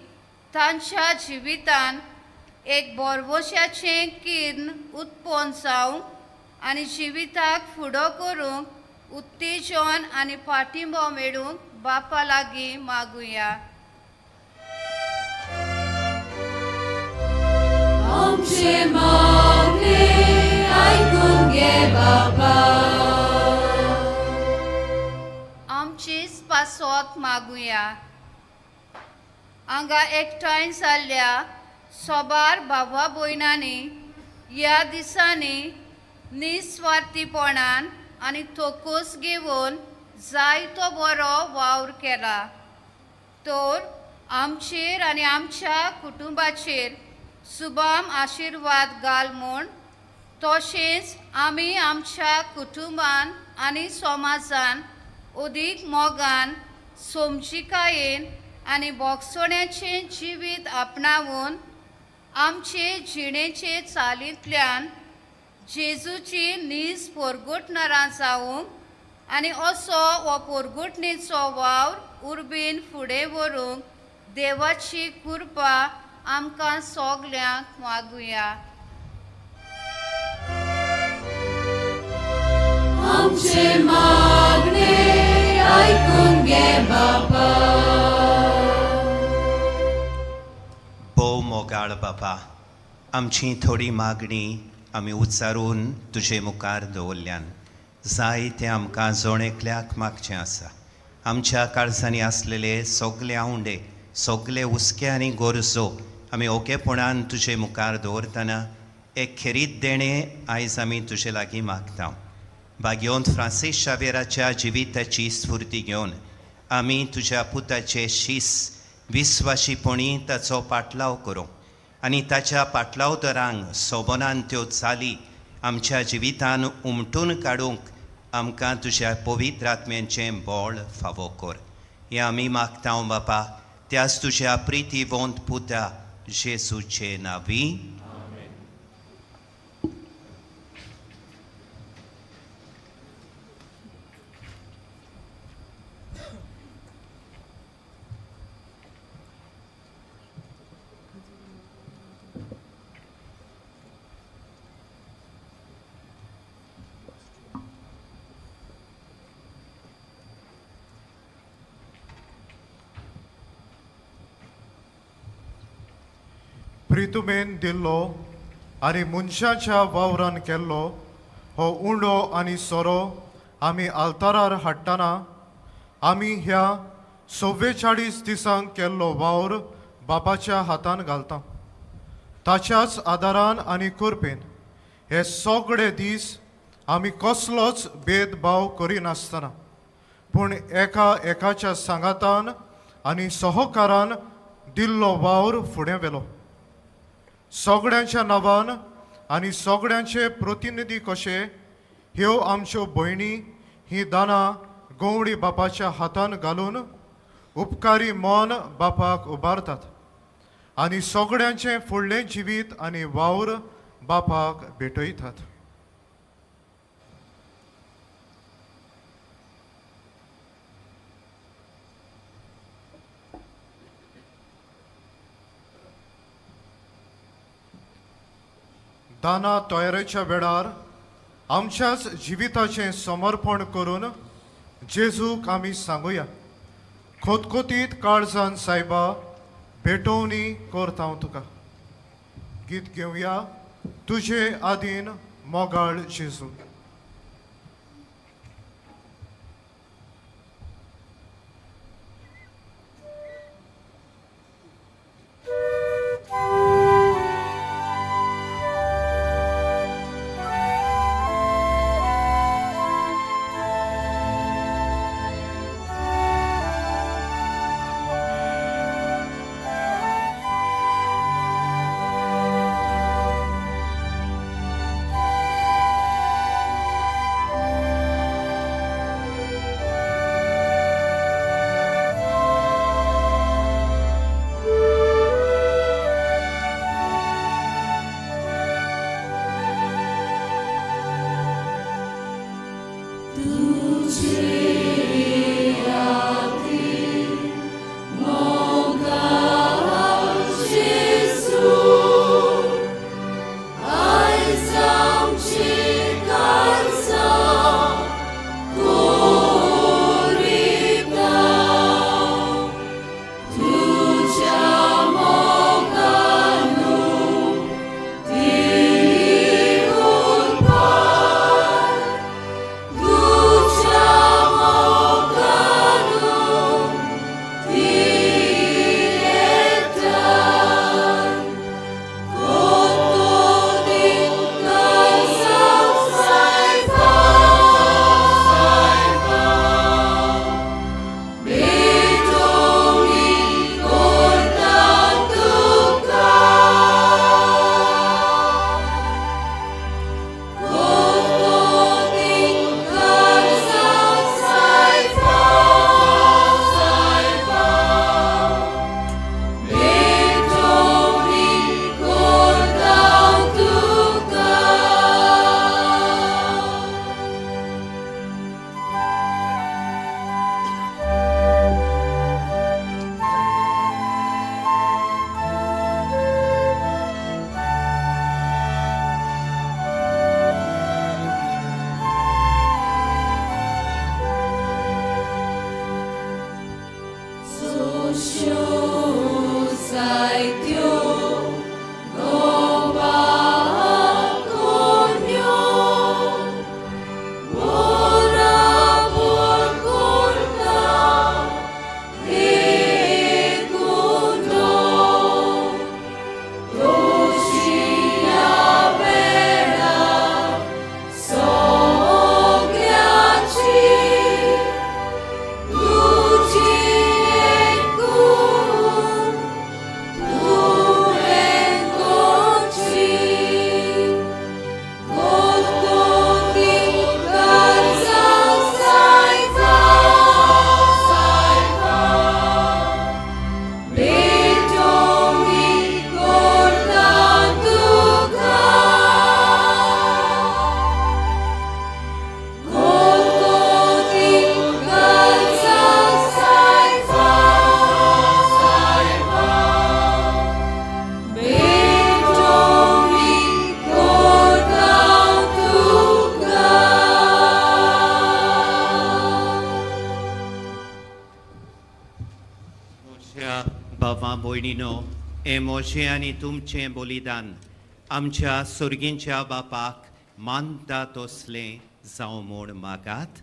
तांच्या जिवितान एक बोरवशाचें किर्ण उत्पन्न जावंक आनी जिविताक फुडो करूंक उत्तेजन आनी पाठिंबो मेळूंक बापा लागीं मागुया. आमचे मागणे आयकून घे बापा. आमचीच पासत मागुया. हांगा एकठांय जाल्ल्या सोबार भावा भयणांनी ह्या दिसांनी निस्वार्थीपणान आनी थोकोस घेवन जायतो बरो वावर केला, तर आमचेर आनी आमच्या कुटुंबाचेर सुबाम आशिर्वाद घाल म्हूण, तशेंच आमी आमच्या कुटुंबान आनी समाजान अदीक मोगान, समजिकायेन आनी बोगसण्याचें जिवीत आपणावन आमचे जिणेचे चालींतल्यान जेजूची नीज पोरगुटणारां जावंक आनी असो हो पोरगुटणेचो वावर उर्बेन फुडें व्हरूंक देवाची कृपा आमकां सगल्यांक मागुया. आमचे मागणे आयकून घे बापा. भोव मोगाळ बापा, आमची थोडी मागणी आमी उच्चारून तुजे मुखार दवरल्यान जाय तें आमकां जण एकल्याक मागचें आसा. आमच्या काळजांनी आसलेले सगले आंवडे, सगले हुस्के आनी गरजो आमी ओकेपणान तुजे मुखार दवरतना एक खेरीत देणें आयज आमी तुजे लागीं मागता. भाग्यवंत फ्रांसीस शावेराच्या जिविताची स्फुर्ती घेवन आमी तुज्या पुताचे शीस विस्वाशीपणी ताचो पाटलाव करूं आनी ताच्या पाटलावदरांक सोबनान त्यो चाली आमच्या जिवितान उमटून काडूंक आमकां तुज्या पवित्र आत्म्यांचें बळ फावो कर. हें आमी मागता बापा त्याच तुज्या प्रितीवंत पुता जेजूचे नांवी. प्रितुमेन दिल्लो आनी मनशाच्या वावरान केल्लो हो उंडो आनी सोरो आमी आल्तारार हाडटना आमी ह्या 44 दिसांक केल्लो वावर बापाच्या हातान घालता. ताच्याच आदारान आनी कृपेन हे सगळे दीस आमी कसलोच भेदभाव करिनासतना पूण एका एकाच्या सांगातान आनी सहकारान दिल्लो वावर फुडें व्हेलो. सगळ्यांच्या नांवान आनी सगळ्यांचे प्रतिनिधी कशे ह्यो आमच्यो भयणी ही दानां गवळी बापाच्या हातान घालून उपकारी मन बापाक उबारतात आनी सगळ्यांचें फुडलें जिवीत आनी वावर बापाक भेटयतात. दाना तयारेच्या वेळार आमच्याच जिविताचें समर्पण करून जेजूक आमी सांगुया, खोतखोतीत काळजान सायबा भेटोवणी करता हांव तुका. गीत घेवया तुजे आदीन मोगाळ जेजू. तुझे भावा भयणीनो, हें म्हजें आनी तुमचें बलिदान आमच्या सुर्गींच्या बापाक मानता तसलें जावं म्हूण मागात.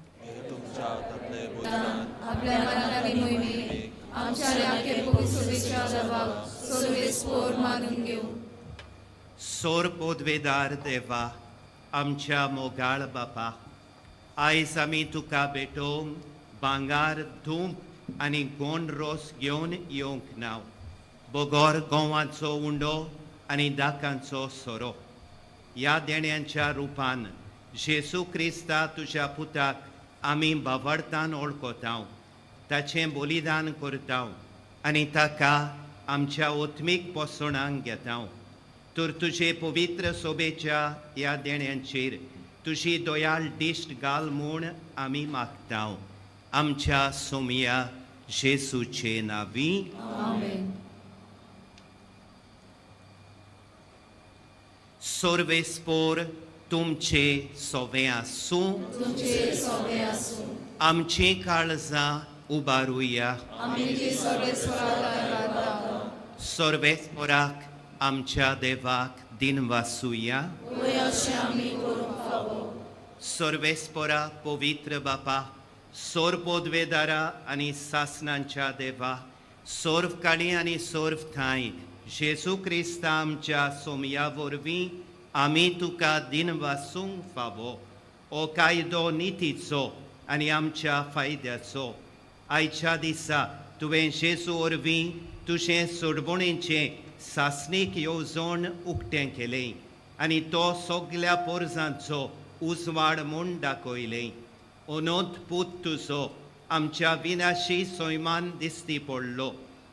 आपल्या मनाची मोहिमे आमच्या आख्या पवित्र देवाक सर्वेस्पोर मानून घेवं. सोर पोदवेदार देवा, आमच्या मोगाळ बापा, आयज आमी तुका भेटोवंक भांगार, धूप आनी गोंड रोस घेवन येवंक ना, बगर गोंवाचो उंडो आनी दाकांचो सोरो. ह्या देण्यांच्या रुपान जेजू क्रिस्ता तुज्या पुताक आमी बावडतान वळखताव, ताचें बलिदान करताव आनी ताका आमच्या ओत्मीक पोसणांक घेताव. तर तुजे पवित्र सोबेच्या ह्या देण्यांचेर तुजी दयाळ दिश्ट घाल म्हूण आमी मागताव, आमच्या सोमया जेजूचे नांवी. आमेन. सर्वेस्पोर तुमचे सोवे आसूं. तुमचे सोबे आसूं. आमची काळजां उबारुया. आमी जी सर्वेस्पराक सर्वेस्पोराक आमच्या देवाक दिनवासुया. वय अशें आमी करूंक फावो. सर्वेस्पोरा पवित्र बापा, सोर पोदवेदारा आनी सासनांच्या देवा, सोर्व काळी आनी सोर्व थांय जेजू क्रिस्ता आमच्या सोमया वरवीं आमी तुका दिनवासूंक फावो. हो कायदो नितीचो आनी आमच्या फायद्याचो. आयच्या दिसा तुवें जेजू वरवीं तुजें सोडवणेचें सासणीक येवजण उक्तें केलें आनी तो सगल्या पोरजांचो उजवाड म्हूण दाखयलें. अनोत पूत तुजो आमच्या विनाशी सैमान दिसती पडलो,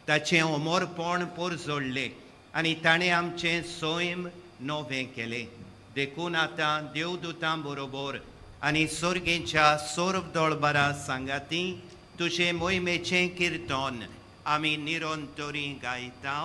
ताचें अमरपण पोरजोडलें आनी ताणें आमचें सैम नवें केलें. देखून आतां देवदूतां बरोबर आनी सर्गेच्या सर्व दळबारा सांगाती तुजें मोहिमेचें किर्तन आमी निरंतरी गायता.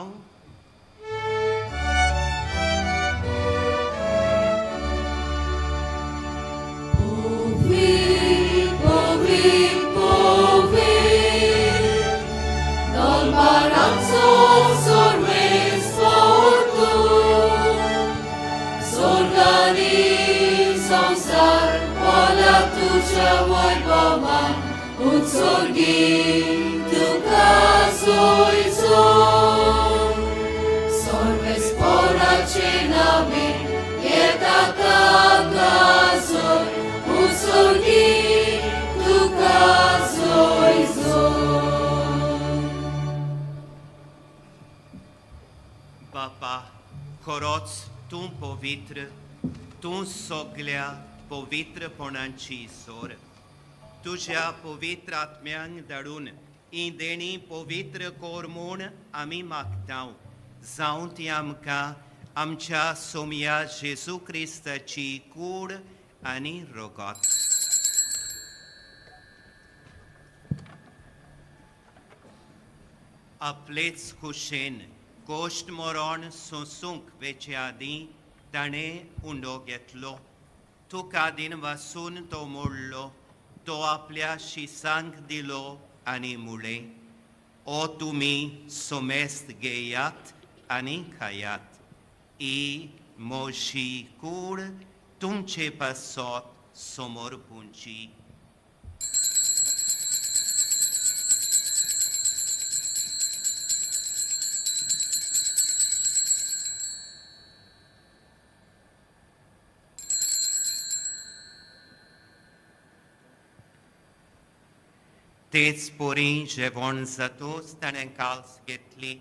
बापा, खरोच तूं पवित्र, तूं सगल्या पवित्रपणाची सोर. तुज्या पवित्र आत्म्यांक धाडून ही देणी पवित्र कोर म्हूण आमी मागता, जावं ती आमकां आमच्या सोमया जेजू क्रिस्ताची कूड आनी रगत. आपलेच खुशेन कोश्ट मरण सोंसूंक वेचे आदीं ताणें उंडो घेतलो, तुका दिनवासून तो मोडलो, तो आपल्या शिसांक दिलो आनी मुळें, ओ तुमी सोमेस्त घेयात आनी खायात, ही म्हजी कूड तुमचे पासत समर्पूंची. तेच पोरी जेवण जातूच ताणें काल्स घेतली,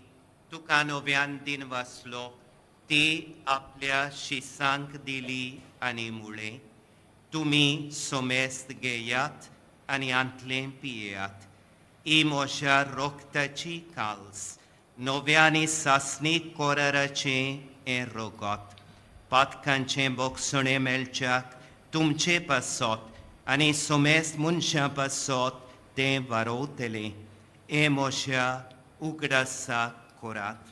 तुका नव्यान दिन वाचलो, ती आपल्या शिसांक दिली आनी मुळें, तुमी सोमेस्त घेयात आनी आंतलें पियेयात, ही म्हज्या रोगताची काल्स, नव्या आनी सासणीक कोराराचें हें रोगत, पातकांचें बोगसणें मेळच्याक तुमचे पासत आनी सोमेस्त मनशां पासत तें वारोवतलें. हें म्हज्या उगडासाक करात.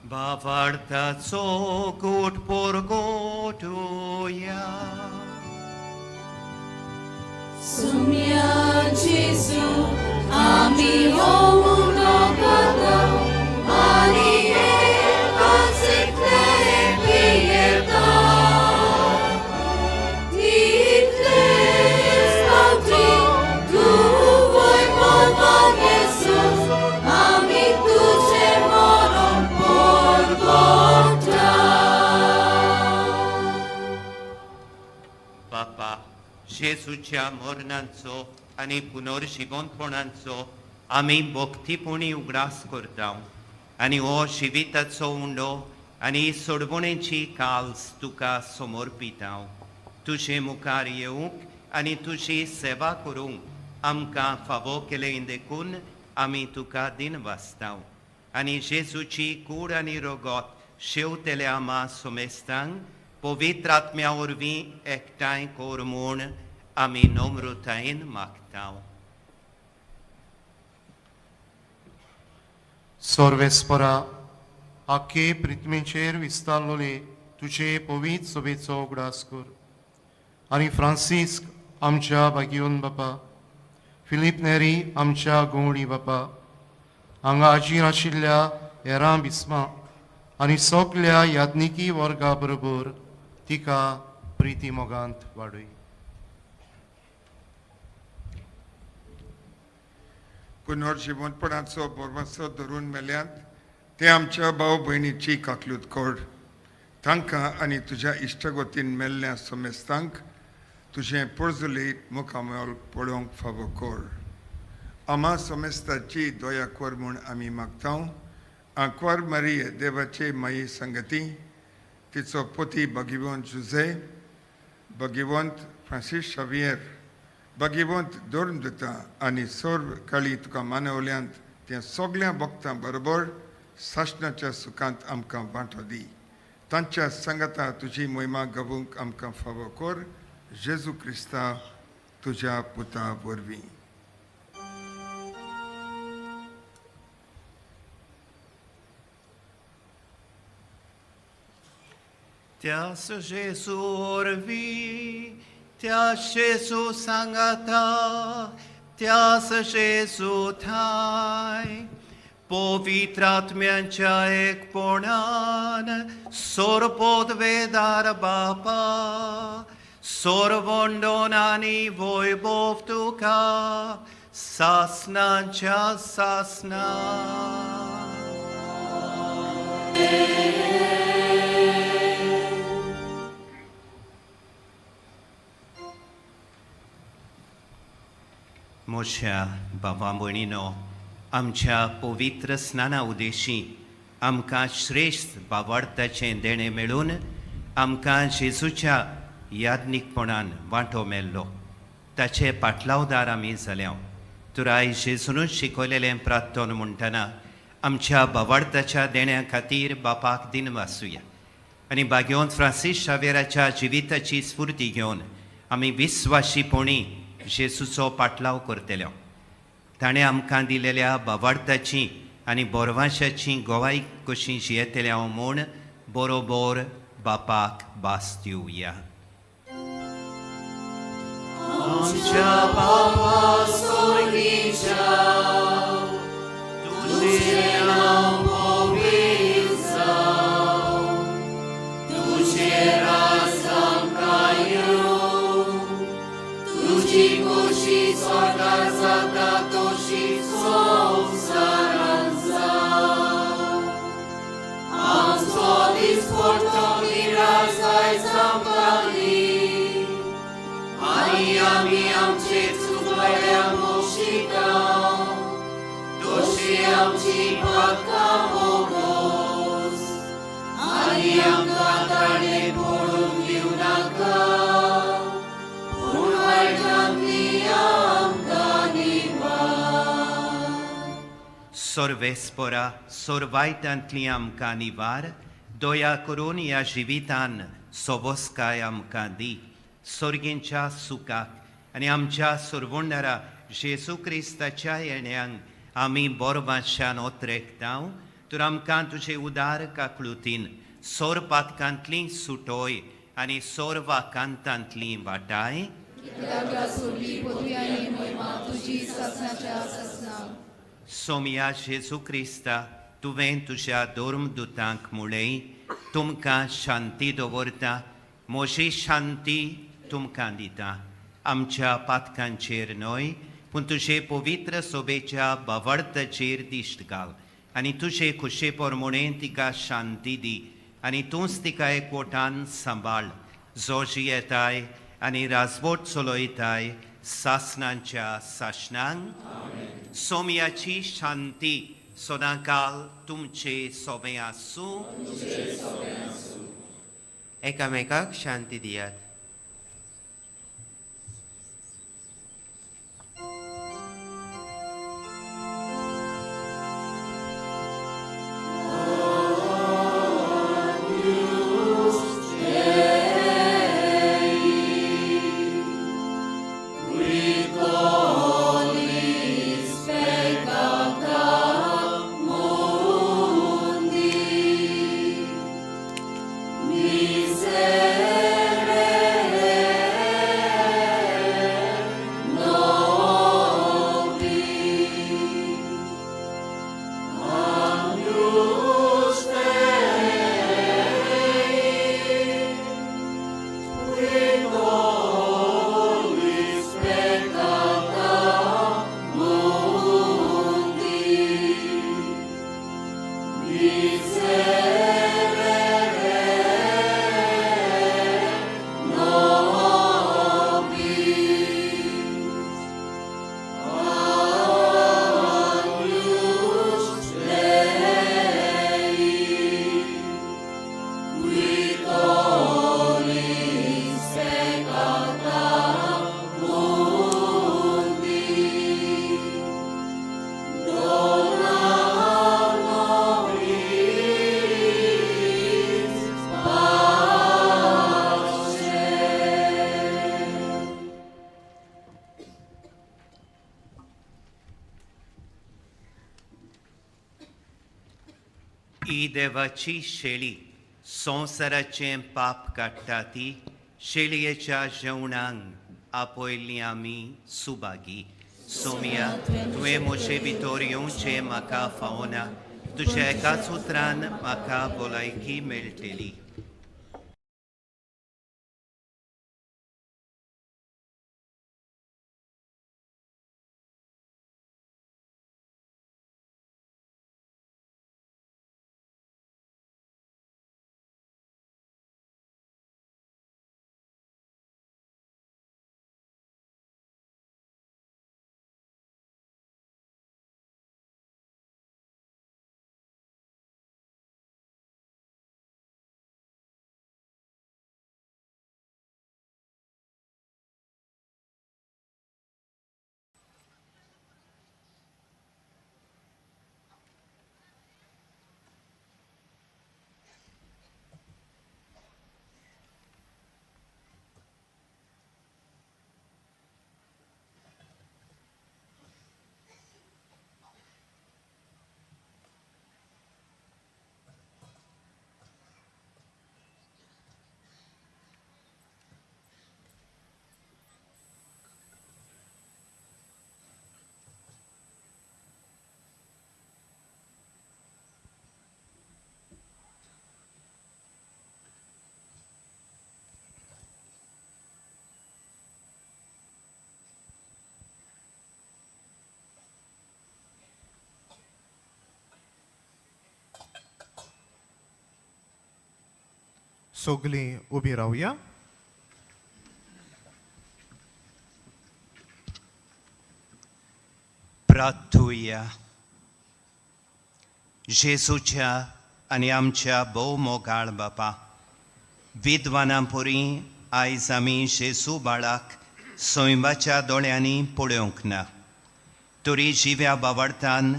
भावार्थाचो गोट पोरगोटुया. सुम्या जेजू आमी होऊन गाता आनी एकाच इतले पियेता तितलेच फावटी तूं मोगान येसूस आमी तुजें मरण परगटा. बापा, जेजूच्या मरणांचो आनी पुनर्जिवंतपणाचो आमी भक्तीपणी उगडास करता आनी हो जिविताचो उंडो आनी सोडवणेची काल्स तुका समर्पिता. तुजे मुखार येवंक आनी तुजी सेवा करूंक आमकां फावो केलें देखून आमी तुका दिनवासता आनी जेजूची कूड आनी रगत शेवतेल्या आमा सोमेस्तांक पवित्र आत्म्या वरवीं एकठांय कर म्हूण आमी नम्रतायेन मागता. सर्वेस्परा, आखे पृथ्वीचेर विस्तारलोले तुजे पवित्र सभेचो उगडास कर आनी फ्रांसिस्क आमच्या बागियोन बापा, फिलीप नेरी आमच्या गवळी बापा, हांगा हाजीर आशिल्ल्या हेरां बिस्मा आनी सगल्या याज्ञिकी वर्गा बरोबर तिका प्रिती मोगांत वाडय. पुनर्जिवंतपणाचो बोरमासो धरून मेल्यांत ते आमच्या भाव भयणीची काकलूत कोड. तांकां आनी तुज्या इश्टगतीन मेल्ल्या समेस्तांक तुजें पोरजुलीत मुखामळ पळोवंक फावो कोर. आमा समेस्ताची दया कर म्हूण आमी मागता. आंकवार मारिये देवाचे माई संगती, तिचो पती भगिवंत जुझे, भगिवंत फ्रांसीस शावियर, भगिवंत धर्मदूतां आनी सर्व काळी तुका मानवल्यांत त्या सगल्या भक्तां बरोबर सासणाच्या सुखांत आमकां वांटो दी. तांच्या सांगाता तुजी मोहिमा गावूंक आमकां फावो कर, जेजू क्रिस्ता तुज्या पुता वरवीं. त्यास जेजू वरवीं, त्यास जेजू सांगाता, त्यास जेजू ठांय, पवित्र आत्म्यांच्या एकपणान सोरपोत वेदार बापा, सोरवंडोन आनी वैभव तुका सासनाच्या सासना. म्हज्या बाबा भयणीनो, आमच्या पवित्र स्नाना उदेशी आमकां श्रेश्ठ बावार्थाचें देणें मेळून आमकां जेजूच्या याज्ञिकपणान वांटो मेल्लो. ताचे पाटलावदार आमी जाल्या. तुराय जेजूनच शिकयलेलें प्रार्थन म्हणटना आमच्या बावार्थाच्या देण्या खातीर बापाक दिनवासुया आनी बागेवन फ्रांसीस शावेराच्या जिविताची स्फूर्ती घेवन आमी विस्वाशीपणी जेजूचो पाटलाव करतले. ताणें आमकां दिलेल्या बावार्थाची आनी बोरवाशाची गोवाय कशी जियेतले हांव म्हूण बरोबर बापाक भास दिवया. आमच्या बापा सोर्गीच्या, तुजें नांव पवित्र जावं, तुजें राज आमकां येवं, तुजी खोशी स्वर्गार जाता तशी संवसारांत जावं. आमचो दिसपडटो मिरास आयज आमकां दी आनी आमी आमचे चुकल्या मोशिता तशी आमची पातकां मोगोस आनी आमकां ताणे पडूंक दिवनाका, पूण वायटांतली आमकां निवार. सर्वेस्परा, सोरवायटांतली आमकां निवार. दया करून ह्या जिवितान सोबसकाय आमकां दी. सोर्गींच्या सुखाक आनी आमच्या सुरवुंडारा जेजू क्रिस्ताच्या येण्यांक आमी बोरवाशान ओतरेकता. तर आमकां तुजे उदार काकळुतीन सोर पातकांतली सुटोय आनी सोर वाकांतांतली वाटाय. सोमया जेजू क्रिस्ता, तुवें तुज्या धर्मदुतांक मुळें, तुमकां शांती दवरता, म्हजी शांती तुमकां दिता. आमच्या पातकांचेर न्हय पूण तुजे पवित्र सोबेच्या बावडताचेर दिश्ट घाल आनी तुजे खुशे प्रमाणे तिका शांती दी आनी तूंच तिका एकवटान सांबाळ, जो जियेताय आनी राजवट चलयताय सासणांच्या सासणांक. सोमयाची शांती सदांकाल तुमचे सोबें आसूं. एकामेकाक शांती दियात. ही देवाची शेळी संवसाराचें पाप काडटा ती शेळयेच्या जेवणांक आपयल्ली आमी सुभागी. सोमया, तुवें म्हजे भितर येवचें म्हाका फावना, तुज्या एकाच उतरान म्हाका भलायकी मेळटली. सगलीं उबी रावया. प्रार्थुया. जेजूच्या आनी आमच्या भोव मोगाळ बापा, विद्वानां परी आयज आमी जेजू बाळाक सैमाच्या दोळ्यांनी पळोवंक ना, तरी जिव्या बावडतान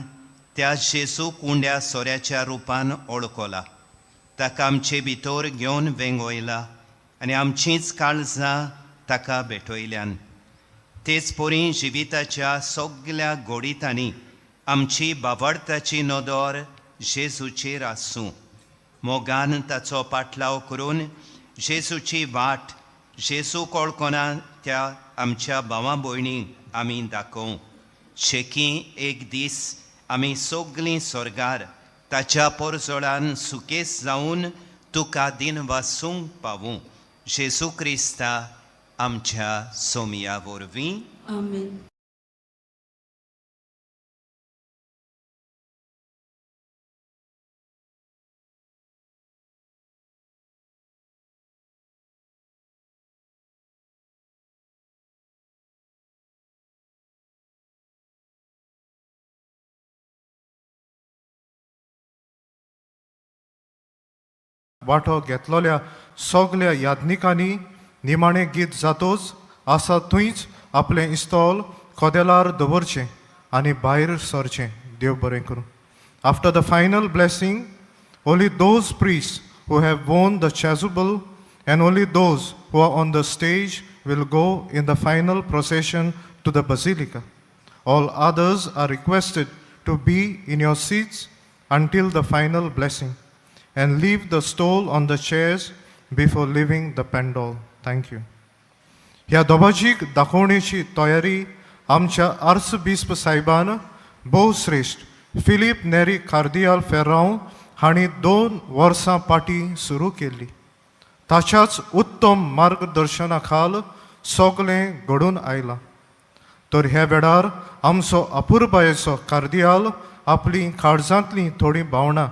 त्या जेजू कुंड्या सोऱ्याच्या रुपान ओळखला, ताका आमचे भितर घेवन वेंगयला आनी आमचींच काळजां ताका भेटयल्यान. तेच परी जिविताच्या सगल्या घोडितांनी आमची बावडताची नदर जेजूचेर आसूं. मोगान ताचो पाटलाव करून जेजूची वाट जेजू कोळकोना त्या आमच्या भावा भयणींक आमी दाखोवं. शेकी एक दीस आमी सगलीं स्वर्गार ताच्या पोरजोळान सुकेस जावन तुका दिन वासूंक पावूं. जेजू क्रिस्ता आमच्या सोमया वरवीं. आमेन. वांटो घेतलेल्या सगल्या याज्ञिकांनी निमाणें गीत जातोच आसा थंयच आपलें इस्तोल कदेलार दवरचें आनी भायर सरचें. देव बरें करूं. After the final blessing, only those priests who have worn the chasuble and only those who are on the stage will go in the final procession to the basilica. All others are requested to be in your seats until the final blessing and leave the stole on the chairs before leaving the pandal. Thank you. ह्या दोबाजीक दाखोवणेची तयारी आमच्या आर्सबिस्प साहेबान भोवश्रेश्ठ Filipe Neri कार्दियाल Ferrao हांणी 2 वर्सां फाटीं सुरू केल्ली. ताच्याच उत्तम मार्गदर्शना खाल सगळें घडून आयलां. तर ह्या वेळार आमचो अपुरबायेचो कार्दियाल आपलीं काळजांतलीं थोडीं भावनां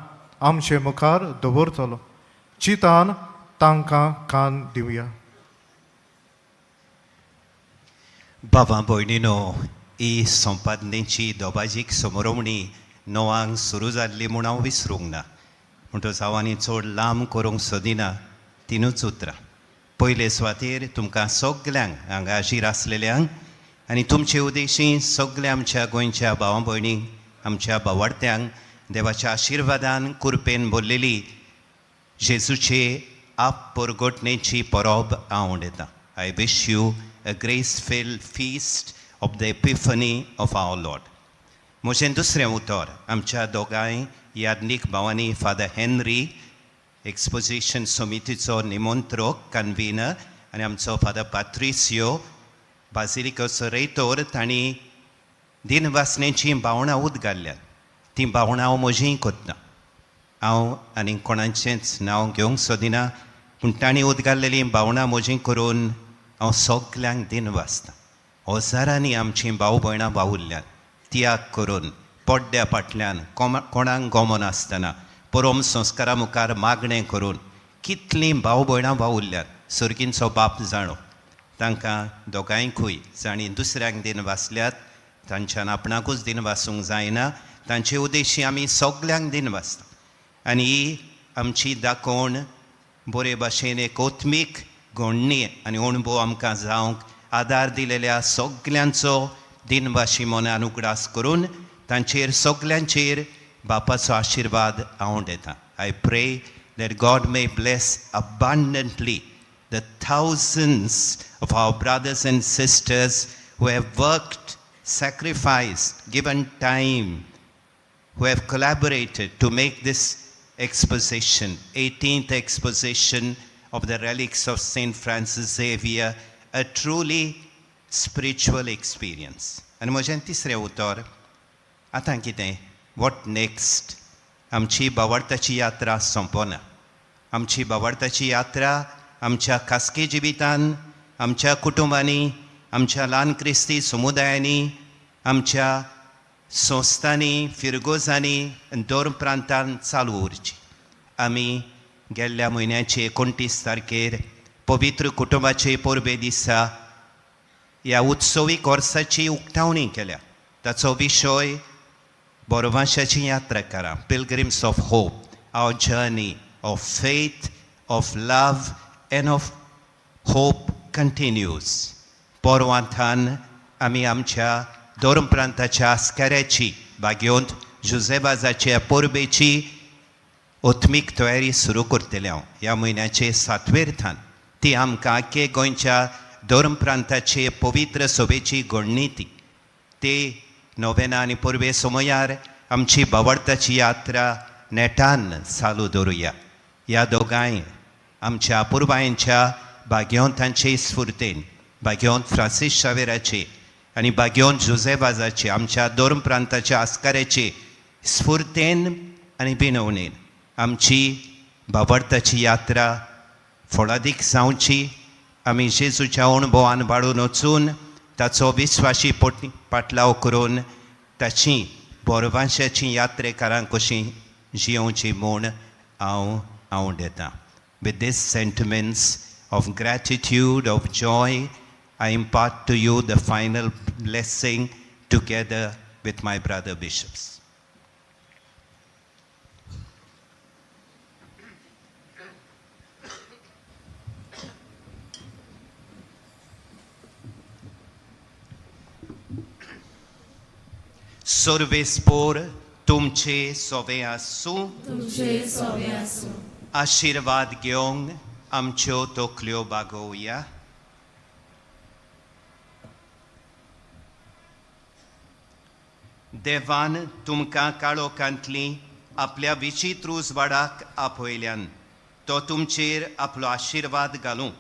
आमचे मुखार दवरतलो. चिंतान तांकां कान दिवया. बाबा भयणीनो, ही संपादनेची दोबाजीक समरोवणी 9 सुरू जाल्ली म्हूण हांव विसरूंक ना. म्हणटकच हांव आनी चड लांब करूंक सोदिना. 3 उतरां. पयले सुवातेर तुमकां सगल्यांक हांगा हाजीर आसलेल्यांक आनी तुमचे उद्देशी सगल्या आमच्या गोंयच्या भावा भयणींक, आमच्या भावार्थ्यांक देवाच्या आशिर्वादान कुरपेन भरलेली जेजूचे आप परगटणेची परब हांव उडयतां. I wish you a grace filled feast of the Epiphany of our Lord. म्हजें दुसरें उतर आमच्या दोगांय याज्ञीक भावांनी, फादर हेनरी एक्सपोजिशन समितीचो निमंत्रक कन्वीनर आनी आमचो फादर पात्रिसियो बाजिलिकाचो रेतोर, तांणी दिनवासनेचीं भावनां उदगारल्यात. तीं भावनां हांव म्हजींय करता. हांव आनी कोणाचेंच नांव घेवंक सोदिना, पूण तांणी उदगारलेलीं भावनां म्हजीं करून हांव सगल्यांक दिन वाचतां. हजारांनी आमचीं भाव भयणां वावुरल्यात त्याग करून, पड्ड्या फाटल्यान कोणाक गमनासतना परम संस्कारा मुखार मागणें करून कितलीं भाव भयणां वावुरल्यात सर्गींचो बाप जाणो. तांकां दोगांयकूय जांणी दुसऱ्यांक दिन वाचल्यात तांच्यान आपणाकूच दिन वाचूंक जायना, तांचे उद्देशी आमी सगल्यांक दिन वाचता. आनी ही आमची दाखोवण बरे भाशेन एक आत्मीक घडणी आनी अणभव आमकां जावंक आदार दिलेल्या सगल्यांचो दिनवाशी मनान उगडास करून तांचेर सगल्यांचेर बापाचो आशिर्वाद हांव दितां. I pray that God may bless abundantly the thousands of our brothers and sisters who have worked, sacrificed, given time, who have collaborated to make this exposition, 18th exposition of the relics of St. Francis Xavier, a truly spiritual experience. आनी म्हजें तिसरें उतर, आतां कितें, what next? आमची बावडताची यात्रा सोंपना. आमची बावडताची यात्रा आमच्या खासगी जिवितान, आमच्या कुटुंबांनी, आमच्या ल्हान क्रिस्ती समुदायांनी, आमच्या संस्थांनी, फिरगोजांनी आनी दोन प्रांतान चालू उरची. आमी गेल्ल्या म्हयन्याचे 29 तारखेर पवित्र कुटुंबाचे परबे दिसा ह्या उत्सवीक वर्साची उक्तावणी केल्या. ताचो विशय बोरवाशाची यात्रा करा, Pilgrims of Hope, our journey of faith, of love and of hope continues. पोरवांथान आमी आमच्या दोन प्रांताच्या आस्काऱ्याची बागेवंत जुजेबाजाच्या परबेची आत्मीक तयारी सुरू करतले हांव ह्या म्हयन्याचे 7वेर थान. ती आमकां आख्खे गोंयच्या धर्म प्रांताचे पवित्र सभेची घडणी. ती ते नोवेना आनी परबे समयार आमची बावडताची यात्रा नेटान चालू दवरुया. ह्या दोगांय आमच्या पुर्वायांच्या भाग्यवंतांचे स्फुर्तेन, भाग्यवंत फ्रांसीस शावेराचे आनी भाग्यवंत जुझेबाजाचे, आमच्या धर्म प्रांताच्या आस्काऱ्याचे स्फुर्तेन आनी विनवणेन आमची बाबडताची यात्रा फळादीक जावची. आमी जेजूच्या अणभवान वाडून वचून ताचो विस्वाशी पाटलाव करून ताची बोरवांशाची यात्रेकारां कशी जियोवची म्हूण हांव आवडेतां. With these sentiments of gratitude, of joy, I impart to you the final blessing together with my brother bishops. सर्वेस्पोर तुमचे सोवे आसूं. तुमचे सोवे आसूं. आशिर्वाद घेवंक आमच्यो तकल्यो बागोवया. देवान तुमकां काळोखांतली आपल्या विचित्र उजवाडाक आपयल्यान तो तुमचेर आपलो आशिर्वाद घालूं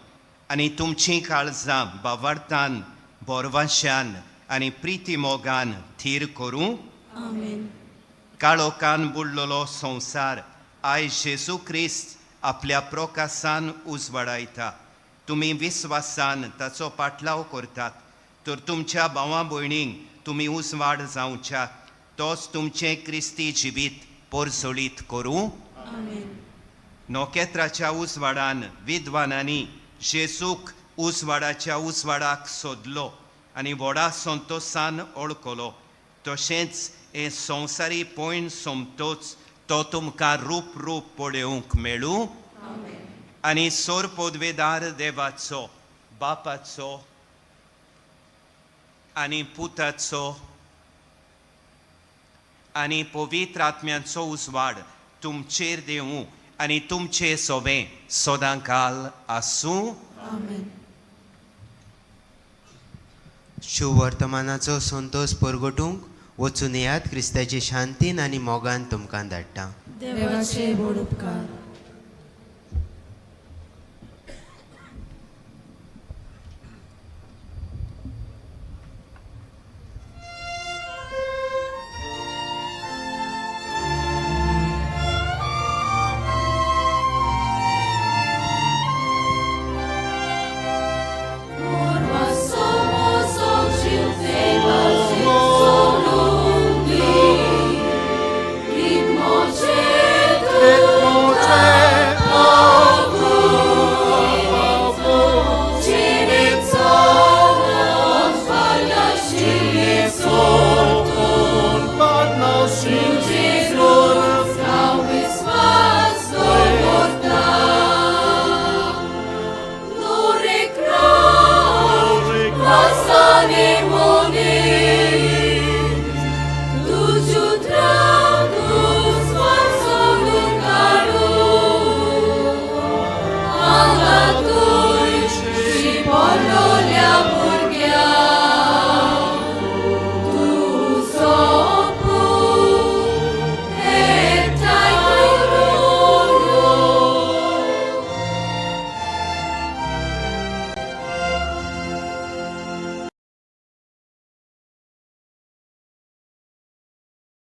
आनी तुमचीं काळजां बावडतान, बोरवाशान आनी प्रिती मोगान थीर करूं. आमेन. काळोखान बुडलेलो संवसार आयज जेजू क्रिस्त आपल्या प्रकासान उजवाडायता. तुमी विस्वासान ताचो पाटलाव करतात तर तुमच्या भावां भयणींक तुमी उजवाड जावच्याक तोच तुमचें क्रिस्ती जिवीत परजळीत करूं. आमेन. नखेत्राच्या उजवाडान विद्वानांनी जेजूक उजवाडाच्या उजवाडाक सोदलो आनी व्हडा संतोसान ओळखलो, तशेंच हें संवसारी पयण सोमतोच तो तुमकां रूप रूप पळोवंक मेळूं. आनी सोर पदवेदार देवाचो, बापाचो आनी पुताचो आनी पवित्र आत्म्याचो उजवाड तुमचेर देवूं आनी तुमचे सोबें सदां काल आसूं. आमेन. शुवर्तमानाचो संतोश परगटूंक वचून येयात. क्रिस्ताचे शांतीन आनी मोगान तुमकां धाडटा. देवाचे व्हड उपकार.